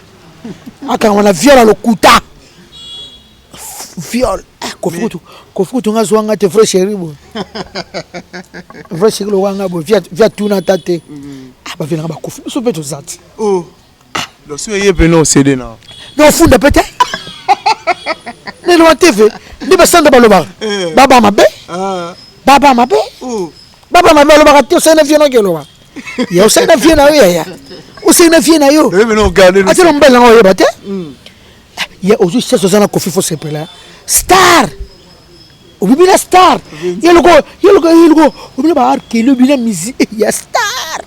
akangama na viol ya lokuta viol eh, kofi kutu kofi kutu nga azwa nga te vrai chéri boye vrai chéri lokola nga boye via tuna ata te mm. ah, bavielanga bakofi biso mpe toza te oh. so eye pene osede na na ofunda mpe te neloba te ve nde basanda balobaka eh. baba mabe ah. baba mabe oh. baba mabe balobaka te osali na vie noki oloba ya osali na vie na yo yaya osali na vie na yo atela mobali nanga oyeba te hmm. Ya ozwi chance oza na kofi fo sepela star obibi na star ye loko ye loko ye loko obina ba arkeli obina musique eh, ya star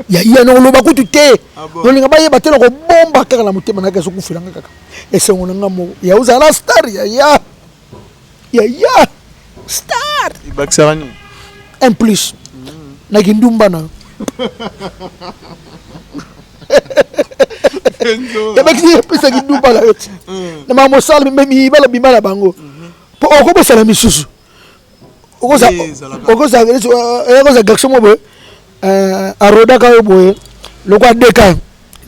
ya ya na oloba kutu te ah olinga bayeba te na kobomba kaka na motema naka ezokufela nga kaka esengo na nga moko ya ozala na star ya ya ya ya star ebakisaka nini un plus na kindumba na yo ebakisi epesa kindumba na yo ti hmm. na makambo osala mibala bima na bango mpo mhm. okobosana misusu okozala euh, garçon mo boye euh, arodaka yo boye lokola deka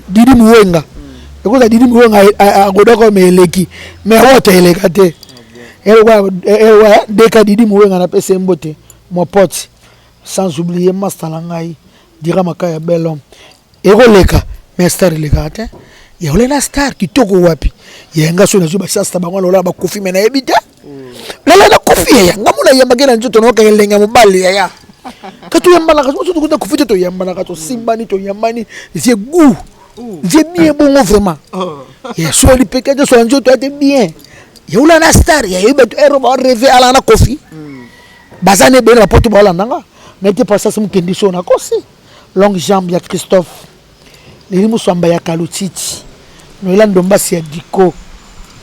didi muwenga hmm. ekozala didi muwenga arodaka yo me eleki me awata eleka te ah deka didi muwenga napesi ye mbote mon pote sans oublier masta na ngai dira makaya bel homme ekoleka mais star elekaka te ya olena star kitoko wapi ya nga so nazwi basasta bango lola bakofi me nayebi te lala nakofi yaya nga mona yambaki na nzoto nayoka elenge ya mobali yaya ka toyambanaka so tokuta kofi te toyambanaka tosimbani toyambani vie gout vie bien bongo vraiment oh. ya so lipeka te so na nzoto ate bien ya olana star ya yebi bato ero bareve alana kofi mm. baza na ebele bapoto baolanda nga naye te pasasi mokendi so nakosi longue jambe ya christophe leli muswamba ya kalutiti noela ndombasi ya diko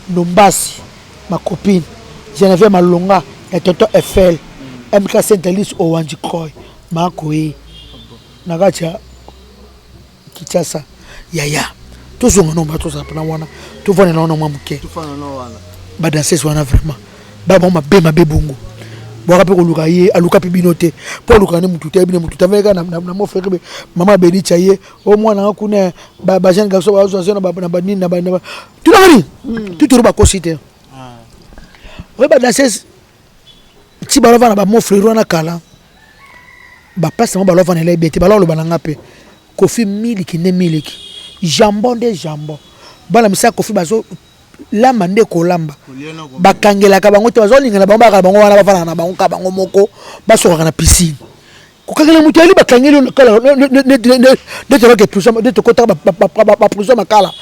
ndombasi ma copine geneviève malonga ya tonton eiffel mk saint alice owanji croy makoye na kati ya Kinshasa yaya tozonga no tozala mpena wana tovanda na wana mwa moke ba danseuse wana vraiment ba bango mabe mabe bongo bwaka mpe koluka ye aluka mpe bino te mpo aluka nde motu te ayebi nde motu te avandaka na mofrere be mama abelicha ye o mwana nga kuna ba jeune garçon bazwa zwa na banini na tunaka nini hmm. tutoro bakosi te ah. oye ba danseuse ti balova na ba mofrere wana kala ba place yango balova na elai te balova loba na nga mpe kofi miliki nde miliki jambon nde jambon bana misala kofi bazo lamba nde kolamba bakangelaka bango te bazolingana bango bakala bango wana bafandaka na bango ka bango moko basokaka na piscine kokangela moto yali bakangeli nde tolake prison nde tokotaka baprison makala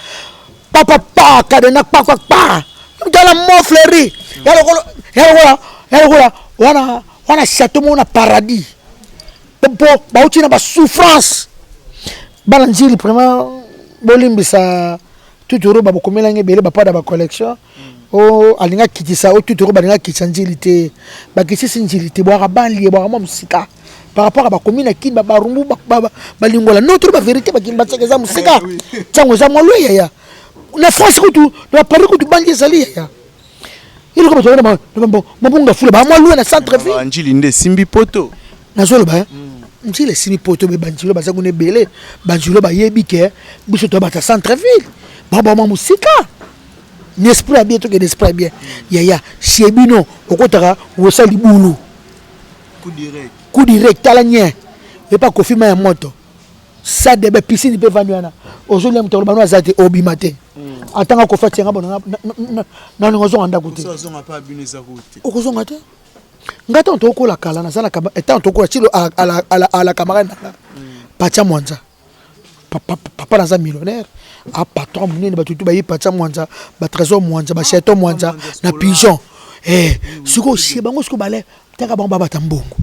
papapa kadena kpakpakpa tala mofleri ya lokola ya lokola ya lokola wana wana chateau moko na paradis mpo bauti na basouffrance bana nzili vraiment bolimbisa tuturo babokomelanga ebele bapada bacollection mm. o alingi akitisa o tuturo balingi akitisa nzili te bakitisi nzili te bwaka banlie bwaka mwa mosika par rapport a bakomi na kin barumbu balingola no tro baverité bakini batiaka eza mosika ntango eza mwa lwe yaya na france kutu na paris kutu bangi ezali yaya eloko bato wana mabonga fula bamwa lwe na centre ville njili nde esimbi poto nazoloba eh? mm. njili esimbi poto me banjilo baza kuna ebele banjilo bayebi ke biso toya bato ya centre ville babamwa mosika ni esprit ya bien tokende esprit ya bien yaya sie bino okotaka wosa libulu coup direct tala nye epa kofi ma ya moto sadebe piscine mpe evandi wana ozolia moto aloba no aza te obima te hmm. atanga kofi atianga bona nalinga ozonga ndako te okozonga te nga ntango tokola kala naza na ntango tokola tilo ala camarade na nga hmm. patia mwanza. Papa, papa naza millionnaire, a patron munene bato tu baye patia mwanza, ba trésor mwanza, ba chaton mwanza na pigeon. Eh, siko chez bango siko bale, taka bango babata mbongo.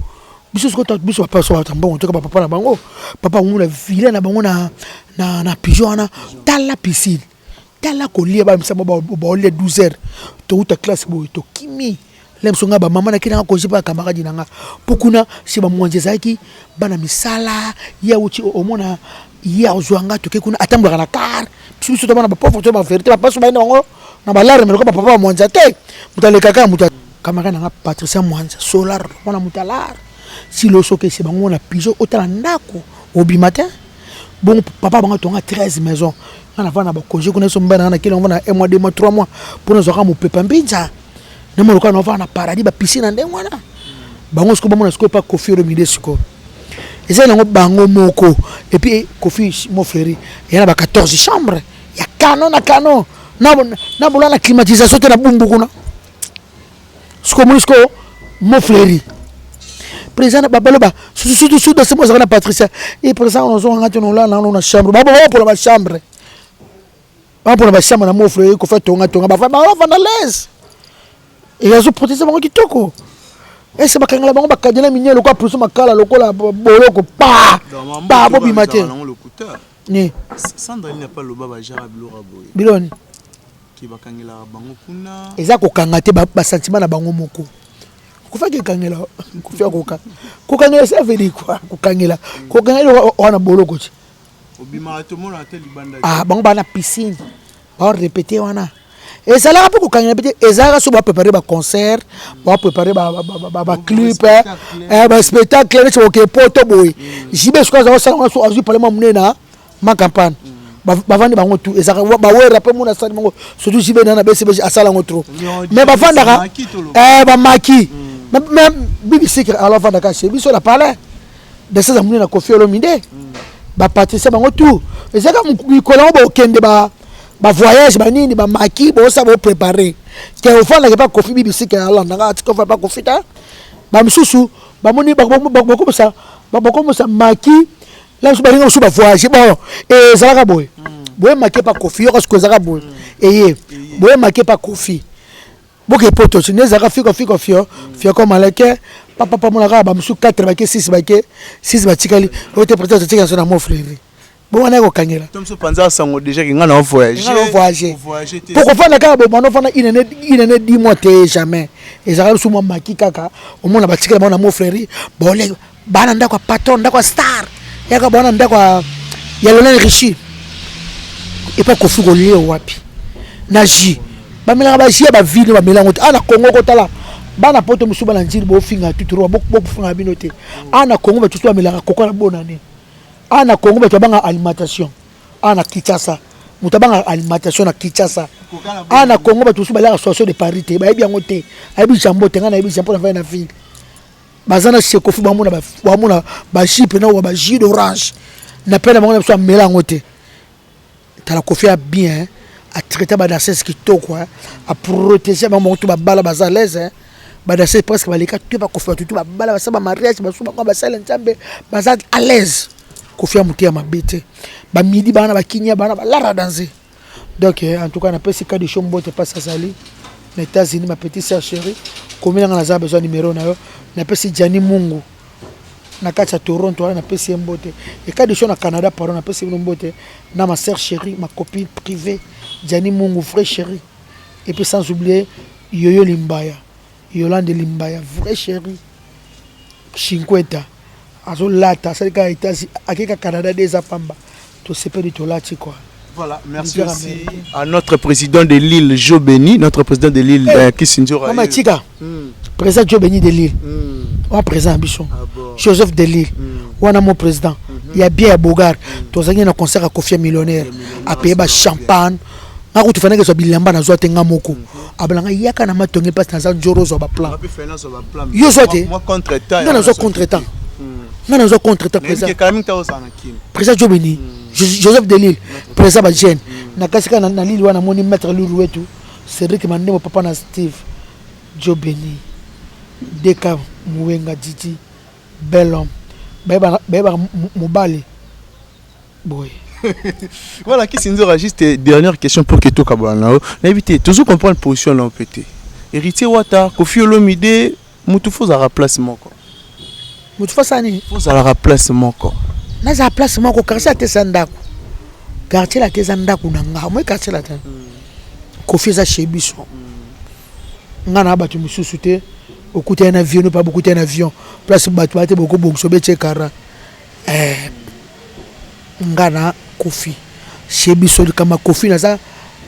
Biso siko biso papa so babata mbongo, toka papa na bango. Papa ngula villa na bango na na na pigeon wana, tala piscine. Tala kolia ba misa ba ba 12 heures. To uta classe boye to kimi. La biso nga ba mama na kina congé pa camarade na nga. Po kuna chez ba mwanza ezalaki bana misala ye awuti omona ye azwa nga toke kuna atambolaka na car. Biso biso to bana ba pauvre to ba vérité ba paso ba bango na ba larme lokola ba papa ba mwanza te. Moto alekaka moto camarade na nga Patricia Mwanza solar mwana moto alar. Si loso ke se bango na pigeon otala ndako obima te. Bongo papa bango atonga 13 maison nga navanda na bakonge kuna so mobali na nga nakeli yango na 1 mois 2 mois 3 mois mpo nazwaka mopepa mbinza na moloka na vanda na paradis bapiscine na ndenge wana. Bango sikoyo bamona sikoyo pa Koffi Olomide sikoyo eza nango bango moko. Et puis Koffi mon frère ya na ba 14 chambre ya canon na canon na bola na climatisation te na bumbu kuna. Sikoyo omoni sikoyo mon frère président babaloba surtout surtout dans ce na Patricia et président on zo ngati no la na na chambre ba ba pour la chambre ba pour la chambre na mon frère ko fa tonga tonga ba fa ba va na l'aise et azo protéger bango kitoko. Ese bakangela bango bakadena minyelo lokola prison makala lokola boloko pa pa bobima te. Ni Sandra pas loba ba jara biloko boye. Biloni ki bakangelaka bango kuna. Eza kokanga te ba sentiment na bango moko. Kofaki ekangela kofi akoka kokangela ça veut dire quoi? Kokangela kokangela wana boloko ti. Obimaka tomona te libanda. Ah bango bana piscine ba répéter wana. Ezalaka mpe kokangela mpe te, ezalaka so ba préparer ba concert, ba préparer ba clip, ba spectacle neti boke poto boye. JB soki aza kosala wana so azwi parlement monene na ma campagne. Bavandi bango tout ezalaka bawera mpe mona asali bango surtout JB na na BCBG asala yango trop. Mais bavandaka bamaki. Mais Bibi Sikre alors avandaka chez biso na palais. Danseuse ya monene na Koffi Olomide. Ba Patricia bango tout. Ezalaka mikolo yango bokende ba ba voyage ba nini ba maki bosa bo préparer. Ke ofandaka pa Koffi Bibi Sikre alanda nga atika ofanda pa Koffi ta. Ba misusu bamoni bakomisa bakomisa maki la biso balinga mosusu ba voyage bon ezalaka boye. Boye maki pa Koffi yoka siko ezalaka boye. Eye boye maki pa Koffi. Boke poto si nezaka fiko fiko fio fio ko maleke papa papa mona kaka ba mosusu 4 bake 6 bake 6 batikali oyo te peut-être tika so na mo frère bon wana ekokangela to mosusu panza sango déjà ke nga na voyage nga na voyage po kofanda kaka bo bano fanda une année une année 10 mois te jamais ezalaka biso mwa maki kaka omona batikala bango na mo frère bole bana ndako ya patron ndako ya star yaka bana ndako ya Lionel Richie epa Koffi kolia wapi na jus bamelaka ba jus ya bavile bamela yango te. A na Congo kotala bana poto mosusu bana nzili bofinga tuturo bofinga bino te. A na Congo bato mosusu bamelaka koka na bonane. A na Congo bato babanga alimentation. A na Kinshasa moto abanga alimentation na Kinshasa. A na Congo bato mosusu baliaka association de Paris te, bayebi yango te. Ayebi jambo te, ngai nayebi jambo na vai na ville. Baza na chez Koffi bamona bamona ba jus pena ba jus d'orange na pena bango na biso amela yango te. Tala Koffi a bien a traité ba danseuse kitoko a protéger bango tout babala baza à l'aise ba danseuse presque baleka tout ba Koffi tout babala basala ba mariage basu bango basala nzambe baza à l'aise. Koffi a mutu ya mabe te. Ba midi bana ba kinya bana ba lara danser. Donc en tout cas na pesi ka de show mbote passe azali na États-Unis ma petite sœur chérie komi nga naza besoin numéro na yo na pesi Gianni Mungu na kati ya Toronto wana na pesi ye mbote et ka de show na Canada pardon na pesi bino mbote na ma sœur chérie ma copine privée Gianni Mungu vrai chérie et puis sans oublier Yoyo Limbaya Yolande Limbaya vrai chérie Chinqueta azolata asali kaka États-Unis akeka Canada déjà pamba tosepeli tolati quoi. Voilà, merci aussi à notre président de l'île, Joe Beni, notre président de l'île, hey, Kisindjora. Mama Tika, président Joe Beni de l'île. On président Bichon. Ah bon. Joseph de l'île. Wana mon président. Il y a bien à Bogar. Tozangi na concert à Koffi millionnaire. A payer ba champagne. Nga kutu fanaka so bilamba na zwa te nga moko. Abalanga yaka na matonge parce na za njoro zo ba plan. Yo zo te. Moi contre-temps. Nga na zo contre-temps. Nga na zo contre-temps président. Président Joe Beni. Joseph Delille, président ba jeune. Na kasika na Lille wana moni maître Lourou wetu, Cédric Mandemo papa na Steve Joe Beni. Deka Mouenga Didi, bel homme. Bayeba mobali. Boy. Voilà, Kisi Nzora, juste dernière question pour que tokabola na yo. Nayebi te, tozo comprendre position na yo mpe te. Héritier Wata, Koffi Olomide, mutu fo ozalaka place moko. Motu fo asala nini? Fo ozalaka place moko. Nazala place moko, quartier ate eza ndako. Quartier la te eza ndako na nga. Omoi quartier la te. Koffi eza chez biso. Nga na bato mosusu te. Okutani na avion, pa bokutani na avion. Place bato ba te bokobongisa obetie kara. Eh, nga na Koffi chez biso likambo ya Koffi naza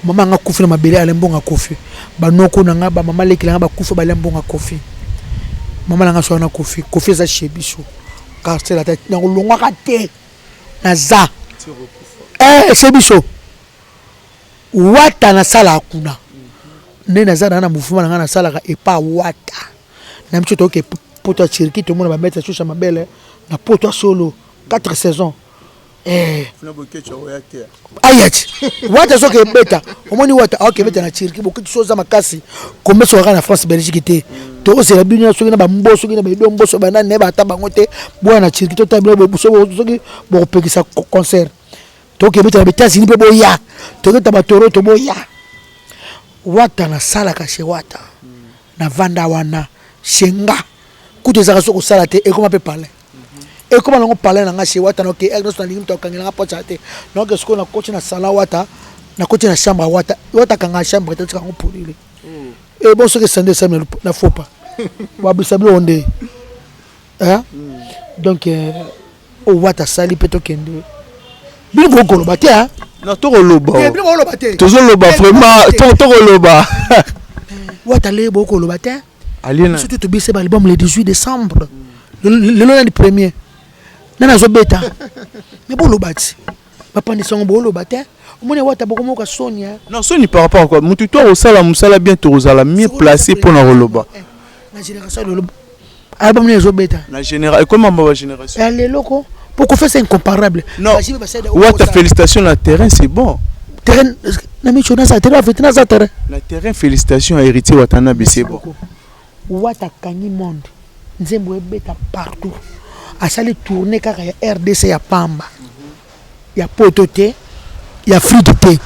mama nga kufi na mabele ale mbongo ya Koffi, banoko na nga ba mama leki na nga bakufa balia mbongo ya Koffi, mama na nga soa na Koffi. Koffi eza chez biso quartier la tete, nakolongwaka te, naza eh chez biso. Wata nasalaka kuna nde naza na mouvement na nga, nasalaka epa Wata na biso toke poto ya Turquie, tomona ba maître Shusha Mabele na poto ya solo 4 saisons. Eh, ayati Wata soki ebeta, omoni Wata aoki ebeta na Turquie, bokiti so oza makasi kombe soki kaka na France Belgique te, tozela bino soki na bambo soki na baedo mboso banani nayeba ata bango te, boya na Turquie totala bino soki bokopekisa concert. Toke ebeta na États-Unis mpe boya, toketa batoroto boya. Wata nasalaka chez Wata, navanda wana chez nga kutu ezalaka soki kosala te, ekoma mpe palais, ekoma nango palais na nga chez Wata. Naoke ere nyonso nalingi moto akangela nga pocha te, naoke sikoyo nakoti na salon Wata, nakoti na chambre ya Wata. Wata akanga chambre te, tika yango polele. E bon, soki esande esami na fopa babisa biloko nde. Donc oyo Wata asali mpe tokende, bino bokoloba te. Non, tokoloba, tozoloba vraiment, tokoloba. Wata le bokoloba te, surtout tobise ba album le 18 décembre, lelo nani premier nani azobeta, me boloba ti bapandisango, boloba te. Omoni Wata bokomoka soni. Non, soni par rapport à quoi? Mutu to akosala mosala bien, tokozala mieux placé mpona koloba. Na génération lelo, album nini ezobeta? Na général ekoma ba génération. Ya lelo ko pour qu'on fasse incomparable. Non, Wata, félicitations na terrain, c'est bon. Terrain na micho naza terrain, afeti naza terrain. Na terrain, félicitations à Héritier Watanabe, c'est bon. Wata akangi monde, nzembo ebeta partout, asali tournée kaka ya RDC ya pamba, ya poto te, ya Afrique te.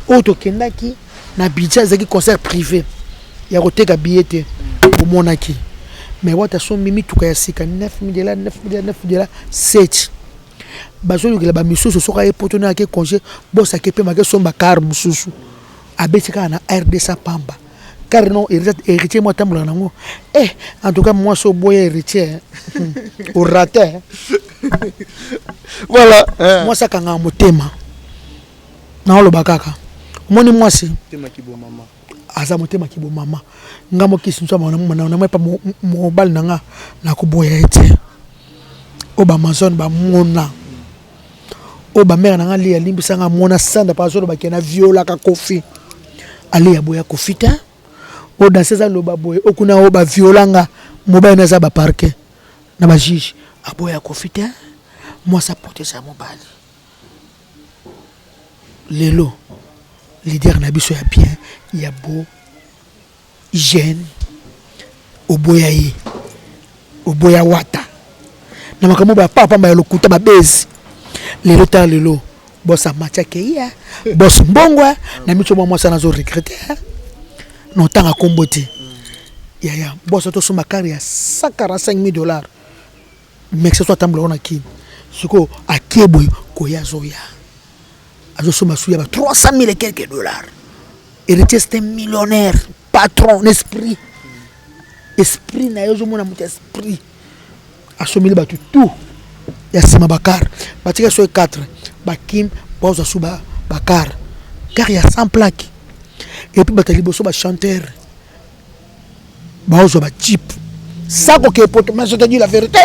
Oyo tokendaki na budget ezalaki concert privé ya koteka billet te, omonaki. Mais Wata asombi mituka ya sika 9 dollars, 9 dollars, 9 dollars 7, bazolukela bamisusu. Soki aye poto na ake congé, bosake mpe make somba car mosusu, abeti kaka na RDC pamba car non, Héritier mo atambolaka nango. Eh, en tout cas mwasi oboya Héritier, orate. Voilà. Mwasi akangaka motema, naoloba kaka, omoni mwasi aza motema kibomama. Nga mokisi nso namoi pa mobali na nga, nakoboya ye te. Oyo baamazone bamona, oyo bamare na nga ali alimbisanga, mona sanda mpo azolobaki na violaka Kofi, ali aboya Kofi te. Oyo danse eza loba boye, oyo kuna oyo baviolanga mobali na aza baparquet na bajuge, aboya Kofi te. Mwasi aprotege ya mobali. Lelo leader na biso ya bien ya bo jeune, oboya ye, oboya Wata na makambo ya pamba ya lokuta babezi. Lelo tala, lelo boss amati, akei boss mbongo na miso mwa mwasi nazo regretter na otanga kombo te. Yaya boss atosomba car ya 145 000 $, mais so atambola wana kini sikoyo akie boye koya, azoya azosomba su ya ba 300 000 et quelques dollars. Héritier, c'est un millionnaire, patron esprit, esprit na ye ozomona moto esprit asomeli bato tout ya nsima bacar, batika so 4 bakim bazwa su bacar, car ya 100 plaque. Et puis bato ya liboso, bachanteur bazwa bajeep sakoke poto. Mais je te dis la vérité.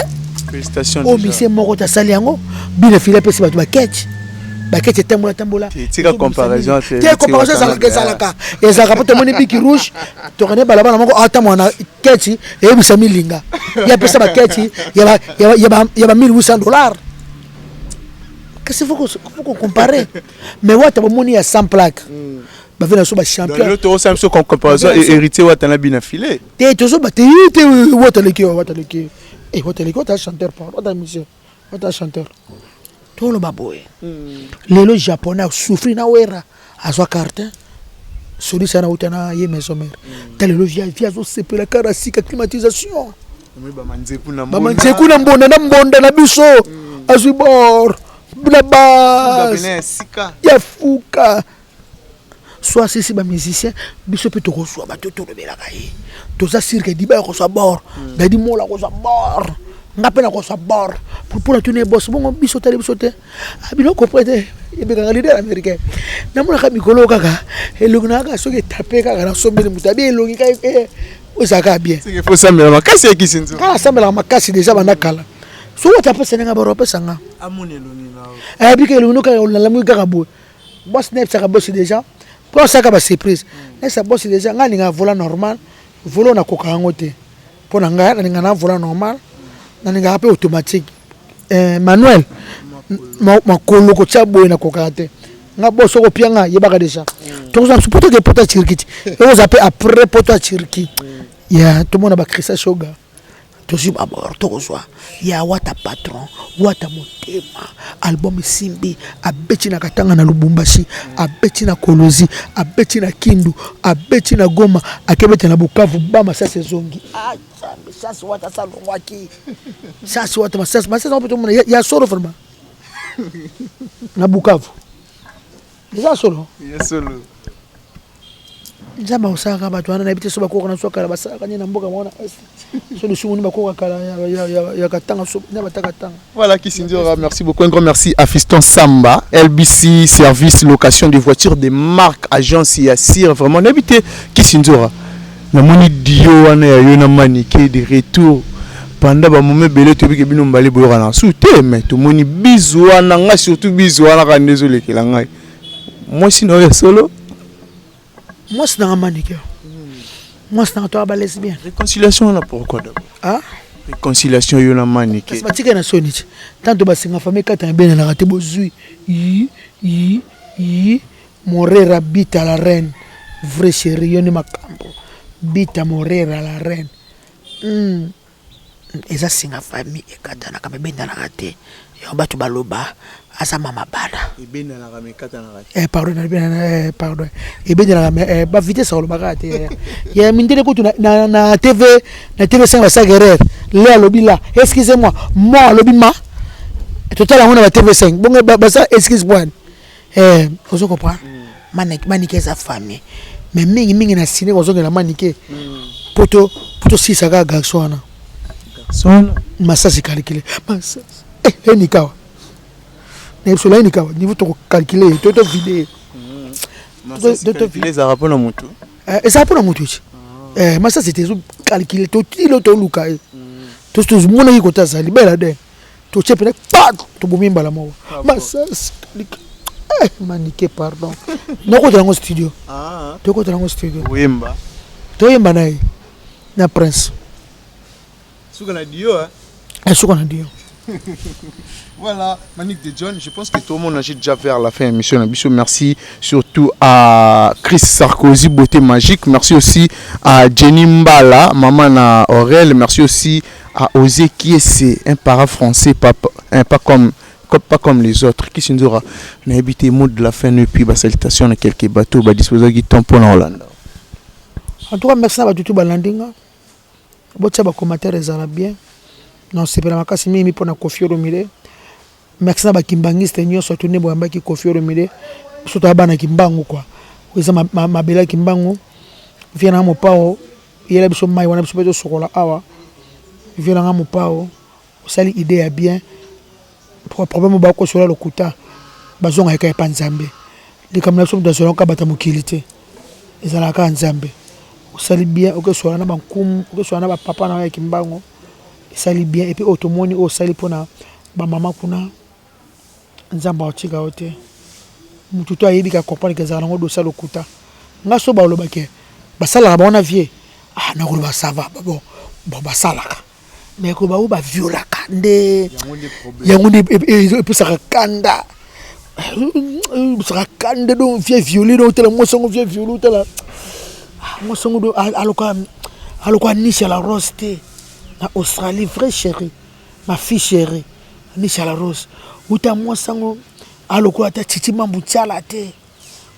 Félicitations. Oyo misie moko tasali yango bino fili apesi bato bakete, bakete etambola tambola. Tika comparaison. Te, comparaison ezalaka, ezalaka, ezalaka po tomoni biki rouge, tokende balabala moko, atambola na keti eyebisa milinga ye apesa baketi ya ba 1800 $. Kasi faut qu'on compare. Mais Wata bomoni ya 100 plaque, bave na so bachampion. Tokosala biso comparaison Héritier Wata na bina file. Te, tozoba te te. Wata leki, Wata leki, Wata leki, Wata chanteur, pardon, Wata musicien, Wata chanteur. Toloba boye. Lelo japonais asouffrir na Wera azwa carte. Solisa na uta na ye maison mère. Ta lelo via via azosepela kara sika climatisation. Bamanzeku na mbonda na mbonda na biso. Azwi bor na base ya fuka. Soit sisi ba musicien biso mpe tokozwa bato tolobelaka ye. Toza sûr que Diba akozwa bor, Dadi Mola akozwa bor, nga mpe nakozwa bor. Mpona tuna ye boss bongo biso tali biso te. Ah, biloko po ete ebekaka leader américain. Namonaka mikolo kaka elongi na kaka soki etape kaka nasombeli moto abi elongi kaka ezalaka bien. Faut sambela makasi ya kisinzo. Kaka sambelaka makasi déjà banda kala. Soki otapesa ndenge boro opesa nga. Amona elongi na yo. Ayebika elongi no kaka olalamuki kaka boye. Boss nayebisaka boss déjà mpo asalaka ba surprise. Nayebisa boss déjà ngai nalingaka volant normal, volant nakoka yango te. Mpo na ngai nalingaka na volant normal, nalingaka mpe automatique. Manuel makolo kotia boye nakokaka te. Nga boss soko opia nga yebaka déjà. Tokozwa biso poto ke poto ya Turquie ti. Ekozala mpe après poto ya Turquie. Ya tomona ba Christian Shoga. Tozwi babor tokozwa ya wata patron wata motema album esimbi abeti na Katanga na Lubumbashi abeti na Kolozi abeti na Kindu abeti na Goma akebeta na Bukavu ba masasi ezongi. Ah Nzambe sasi wata salongwaki sasi wata masasi masasi yango mpe tomona ya solo vraiment na Bukavu eza solo ya solo. Nzambe akosalaka bato wana nayebi te so bakoka na so kala basalaka nini na mboka mwana est so lisumu nini bakoka kala ya Katanga so na bata Katanga. Voilà Kisindjora, merci beaucoup. Un grand merci à Fiston Samba, LBC service location de voitures de marque agence Yassir. Vraiment n'habité Kisindjora. Namoni dio wana ya yo na Manike de retour pendant ba moment belé toyebi ke bino mbale boyoka na su te mais tomoni bizu wana nga surtout bizu wana kaka nde ezolekela ngai. Mwasi na yo ya solo. Mwasi nanga Manike. Mwasi nanga toa ba lesbienne. Réconciliation wana pourquoi d'abord? Ah? Réconciliation yo na Manike. Kasi batika na soni ti. Tanto basenga famille kata na benelaka te bozui. Yi yi yi Morera bita la reine. Vrai chéri yo nde makambo. Bita Morera la reine. Eza singa famille ekatanaka me ebendanaka te. Yango bato baloba aza mama bana. Ebendanaka me ekatanaka te. Pardon, pardon. Ebendanaka me ba vitesse alobaka te. Ya mindele kutu na TV na TV5 basaka erreur. Le alobi la, excusez-moi, moi alobi ma. Total yango na ba TV5. Bongo basa excuse moi. Ozo comprendre? Manike eza famille. Mais mingi mingi na ciné kozongela Manike. Poto poto sisa kaka garçon wana. Garçon masasi calculer. Masasi. Nikawa. Na biso la nikawa niveau to calculer to to vider. Masasi calculer ezalaka mpona motu. Ezalaka mpona motu ti. Masasi te ezo calculer to tilo to luka ye. To to monaki kota azali bela de. To tie pena pa to bomi mbala moko. Masasi Manike pardon. Nakota yango studio. Tokota yango studio. Oyemba. Toyemba na ye na Prince. Suka na dio hein. Suka na dio. Voilà, Manick de John, je pense que tout le monde agit déjà vers la fin de l'émission. Merci surtout à Chris Sarkozy, Beauté Magique. Merci aussi à Jenny Mbala, maman à Aurel. Merci aussi à Osé Kiese, un para français, pas, hein, pas comme, pas comme les autres. Kisindjora, on a évité mot de la fin et puis bah, salutations à quelques bateaux, bah, disposant qui tampon en Hollande. En tout cas, merci à tout Balandinga. Botia ba commentaire ezala bien. Non, c'est pas makasi mingi pona Koffi Olomide. Merci na ba kimbangiste nyonso tourné boyambaki Koffi Olomide. Surtout abana kimbangu quoi. Eza mabela kimbangu. Viens na mopao, yela biso mai wana biso pe tosokola awa. Viens na mopao, osali idée ya bien. Pour problème ba kosola lokuta. Bazonga eka epa Nzambe. Likambo na biso mutu azola kabata mokili te. Ezalaka Nzambe. Osali bien, okesola na bankumu, okesola na ba papa na ya kimbangu. Esali bien et puis otomoni osali pona ba mama kuna Nzambe atika yo te. Mutu to ayebi ka comprendre que ezala nango dossier lokuta. Nga so balobake basalaka bango na vie. Ah nakoloba ça va bon bon basalaka. Mais ko ba ba violaka nde yango nde epesaka kanda. Epesaka kanda donc vie violé donc tala mwasi yango vie violé tala mwasi yango do aloka aloka niche la rose te na Australie vrai chérie ma fille chérie. Nisha la Rose uta mwasi yango alokola ata Titi Mambu Tshala te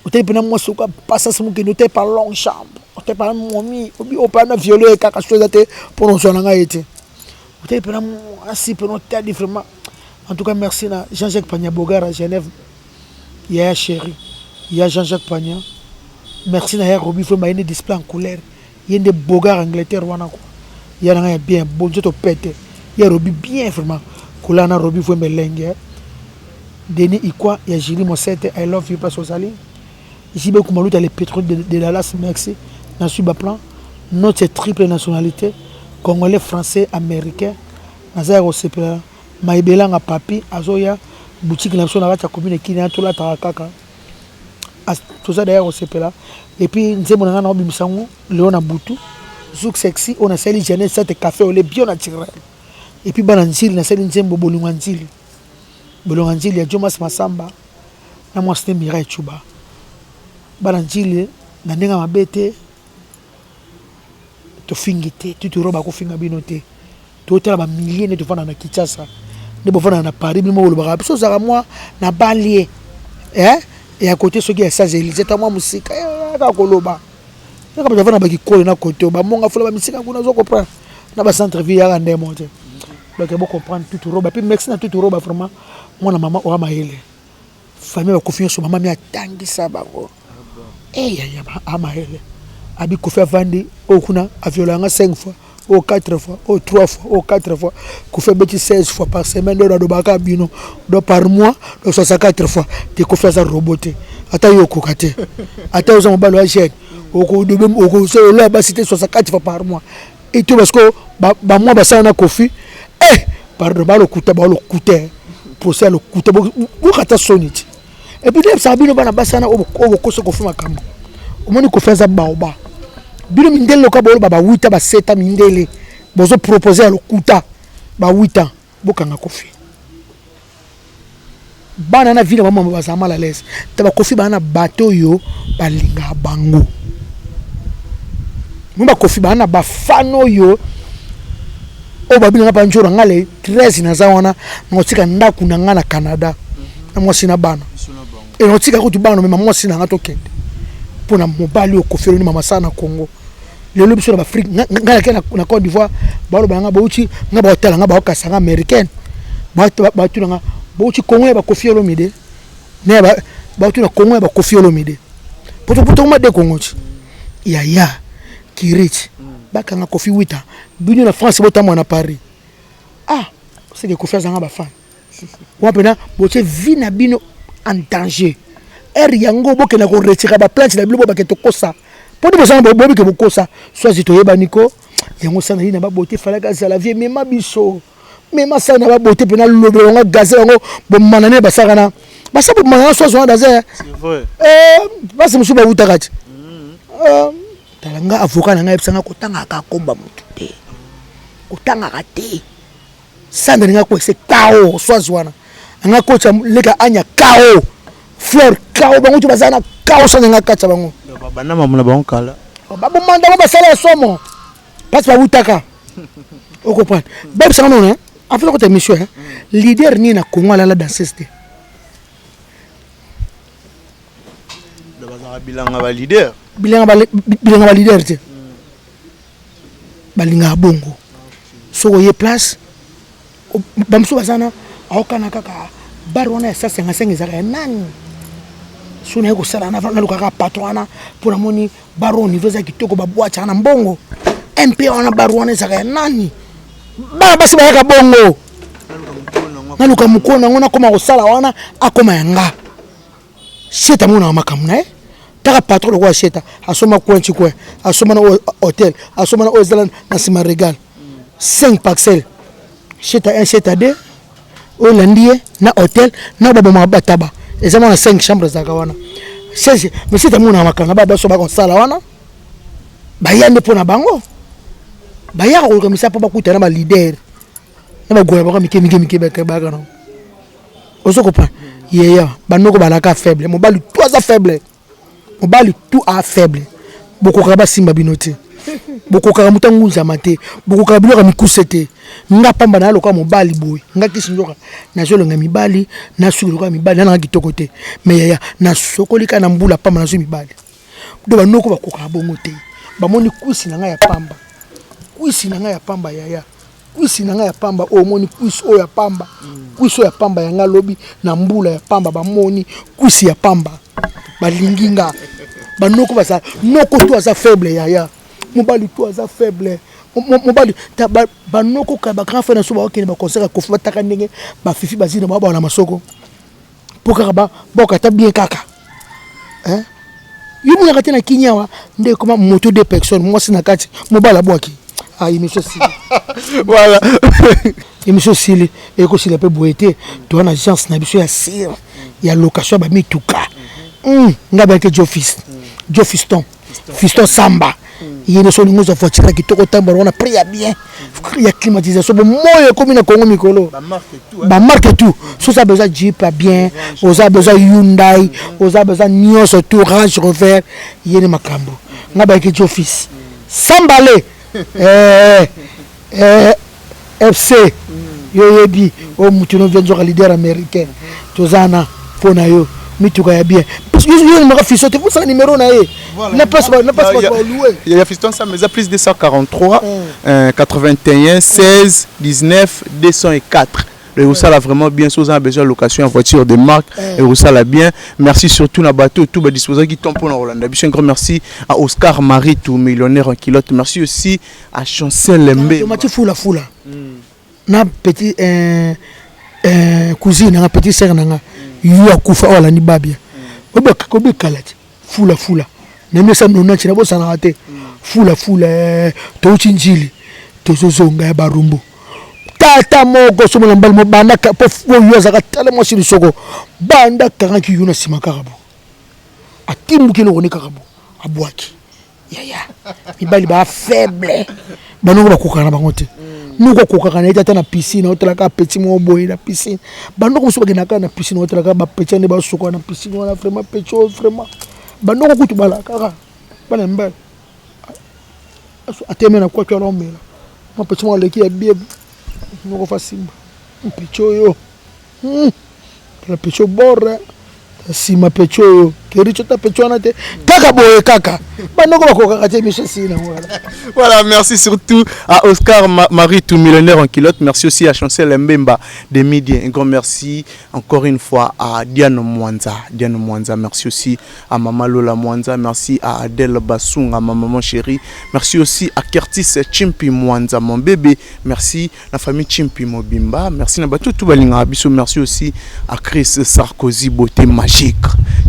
otali mpena mwasi oka pasasi mokende otali pa longue chambre otali pa momi obi opa na viole ye kaka so eza te mpo na ozwa na ngai ye te otali mpena mwasi mpena otali vraiment. En tout cas merci na Jean-Jacques Panya Bogara Genève yaya chéri ya Jean-Jacques Panya merci na ya Roby Fwemba ye nde display en couleur ye nde Bogara Angleterre wana quoi ya na ngai ya bien bon nzoto pete ya Roby bien vraiment kolala na Roby Fwemba elenge Denis Ikwa ya Julie Mosete I love you place ozali JB Kumaluta le pétrole de Dallas merci na suis ba plan notre triple nationalité congolais français américain naza ya kosepela Maibelanga papy azoya boutique na biso na kati ya commune Kina tolataka kaka toza d'ailleurs kosepela et puis nzembo na ngai naobimisa yango lelo na butu zouk sexy oyo nasali Jeannette Sate café au lait bio naturel et puis bana nzili nasali nzembo bolingo ya nzili bolingo ya nzili ya Jomas Masamba na mwasi ne Mireille Chuba bana nzili na ndenge ya mabe te tofingi te tuturo bakofinga bino te Totala ba milliers nde tofanda na Kinshasa nde bofanda na Paris bino bolobaka biso ozalaka mwa na banlieue eh ya kote soki ya Champs Elysees ta mwa mosika eh, kaka koloba kaka bato bafanda bakikolo na kote bamonga fola bamisika kuna ozo comprendre na ba centre ville yaka nde mo te donc bo comprendre tout roba puis merci na tout roba vraiment mwana mama oa mayele Famille bakufi nyonso mama mi atangisa bango eh yaya amayele abi kofi avandi oyo kuna aviola nga 5 fois oyo 4 fois oyo 3 fois oyo 4 fois kofi abeti 16 fois par semaine oyo nalobaka bino donc par mois donc 64 fois te kofi aza robot te ata yo okoka te ata oza mobali wa jeune okooloya basi te 64 fois par mois et tout parce que bamwa basala na kofi eh pardon balokuta balokuta procès ya lokuta bokata soni ti epuis nayebisaka bino bana basi wana oyo bokosa kofi makambo omoni kofi aza baoba bino mindele loka boloba ba 8 ans ba 7 ans mindele bozo propose ya lokuta ba 8 ans bokanga kofi bana na vie na bango bazala mal à l'aise ta bakofi baa na bato oyo balingaka bango mo bakofi baa na bafan oyo oyo babinanga mpa njora nga le 13 naza wana nakotika ndako na nga na canada na mwasi na bana e nakotika kutu bana mema mwasi na nga tokende mpo na mobali oyo kofi oloni mama sala na congo lelo biso na baafrike ngai nake na côte d'ivoire baloba na nga bouti nga baotala nga baokasa nga américaine batuna nga bouti congo ya bakofi olomide ne batuna congo ya bakofi olomide potopoto ma de congo ti yaya kirich bakanga kofi wita bino na france botambola na paris ah seke kofi azanga bafan wana mpena botie vie na bino en danger heure yango bokenda koretira baplante na bino bo bake tokosa mpo nde bozanga boyebi ke bokosa swazi toyebani ko yango sana ye na babote falaki azala vie mema biso mema sana na babote mpena lobela yango gaze yango bomana nde basaka na basa bomana na swazi wana daze basi mosusu bawutaka ti mm. tala nga avocat na ngai yebisa nga kotangaka komba motu te kotangaka te Sandra alinga ko se KO soise wana anga kocha leka anya KO Fleur KO bango tu baza na KO Sandra anga kacha bango banda mamu na bango kala babomanda bango basala ya somo place bawutaka okoprendre bayebisanga nono afin kota émission leader nini na Congo alala danseuse te bazalaka bilanga ba leader bilanga ba leader te balingaka bongo soki oye place bamosusu baza na aokana kaka bar wana ya 155 ezalaka ya nani so naye kosala nalukaka patron wana mpo namoni bar oyo niveau eza kitoko babwataka na mbongo mp wana bar wana ezalaka ya nani bana basi bayaka bongo naluka mokolo nango nakoma kosala wana akoma ya nga Sheta amonaka makambo na ye taka patron lokola Sheta asomba coin ti coin asomba na hotel asomba na oyo ezala na nsima regal 5 parcelle Sheta 1 Sheta 2 oyo elandi ye na hotel na babomaka bataba eza mwana 5 chambre ezalaka wana mais Sheta amonaka makambo na babaso bakosala wana baya nde mpo na bango bayaka koluka misala mpo bakutana ba leader na bagola bango mike mike mike bayaka nango ozo comprendre yeya banoko balaka faible mobali tout aza faible mobali tout a faible bokokaka basimba bino te. Bokokaka moto angunzama te, bokokaka biloko ya mikuse te. Nga pamba na lokola mobali boye, nga kisi nzoka nazolonga mibali, nasuki lokola mibali, nananga kitoko te. Mais yaya, nasokoli kaka na mbula pamba, nazwi mibali. Do banoko bakokaka bongo te. Bamoni kwisi na ngai ya pamba, kwisi na ngai ya pamba, yaya, kwisi na ngai ya pamba oyo omoni, kwisi oyo ya pamba, kwisi oyo ya pamba ya nga lobi na mbula ya pamba, bamoni kwisi ya pamba, balingi nga. Banoko baza noko to aza faible, yaya, mobali to aza faible, mobali ta banoko ka ba grand frère na so bakokende ba concert ya Kofi, bataka ndenge bafifi bazina bao na masoko mpo kaka baokata bien kaka, hein? Yo monaka te na kini awa nde ekoma moto deux personnes, mwasi na kati, mobali abwaki. Ah, émission esili. Voilà. Émission esili, ekosila mpe boye te. Toza na agence na biso ya sire ya location ya bamituka. Ngai bayaki jo fils, jo fiston, fiston samba. Ye nyonso olingi ozwa voiture ya kitoko, otambola wana, prix ya bien, ya climatisation. Bo moyo ekomi na Kongo mikolo, ba marque tout. So oza besoin Jeep ya bien, oza besoin Hyundai, oza besoin nyonso tout, Range Rover, ye nde makambo. Ngai bayaki jo fils sambale, FC yo oyebi oyo mutu no nzoka leader américain. Toza na mpo na yo mituka ya bien. Yo nimaka fiso te, fosala numéro na ye na place na place bato balouer. Il y a fiston Sam, eza plus 243 81 16 19 204. Le osala vraiment bien. So oza na besoin ya location ya voiture de marque, ekosala bien. Merci surtout na bato tout badisposaki temps mpona kolanda biso. Un grand merci à Oscar Maritou, millionnaire en culotte. Merci aussi à Chancel Mbe. Mati fula fula na petit cousine nanga, petit sœur nanga, yo akufa oyo alandi babia obekala ti fula fula na 1990, nabosanaka te. Fula fula, touti Njili, tozozonga ya Barumbu. Tata moko somona mbali mobanda po oyo azalaka tala mwasi lisoko banda akangaki yo na nsima kaka bo atimbuki eloko ne kaka bo abwaki. Yaya, mibali baa faible, banoko bakokaka na bango te. Noko akokaka na ye te ata na piscine, otalaka petit moko boye na piscine. Bandoko mosusu bakendaka kaka na piscine, otalaka bapetit nde basuka na piscine wana. Vraiment, petit oyo, vraiment, bandoko kutu bala kaka bana mibali ateme na kwaki wana, omela mwa petit moko aleki ya bie. Noko fa simba petit oyo, tala petit bord nsima, petit oyo kericho ta petit wana te, kaka boye kaka bandoko bakokaka te. Émission esili nango wana. Voilà, merci surtout à Oscar Marie, tout millionnaire en culotte. Merci aussi à Chancel Mbemba de Midi. Un grand merci encore une fois à Diane Mwanza. Diane Mwanza, merci aussi à Maman Lola Mwanza. Merci à Adèle Bassunga, ma maman chérie. Merci aussi à Curtis Chimpi Mwanza, mon bébé. Merci à la famille Chimpi Mobimba. Merci à tout tout balinga biso. Merci aussi à Chris Sarkozy, beauté magique.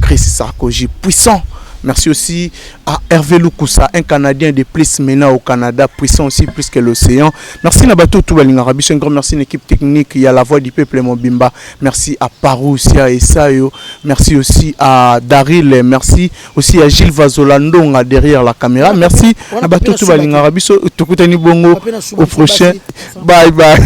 Chris Sarkozy, puissant. Merci aussi à Hervé Lukusa, un Canadien de plus maintenant au Canada, puissant aussi plus que l'océan. Merci na bato tout balinga biso. Un grand merci à l'équipe technique, il y a la voix du peuple Mobimba. Merci à Parousia et Sayo. Merci aussi à Daril. Merci aussi à Gilles Vazolandonga derrière la caméra. Merci na bato tout balinga biso. Tokutani bongo au prochain. Bye bye.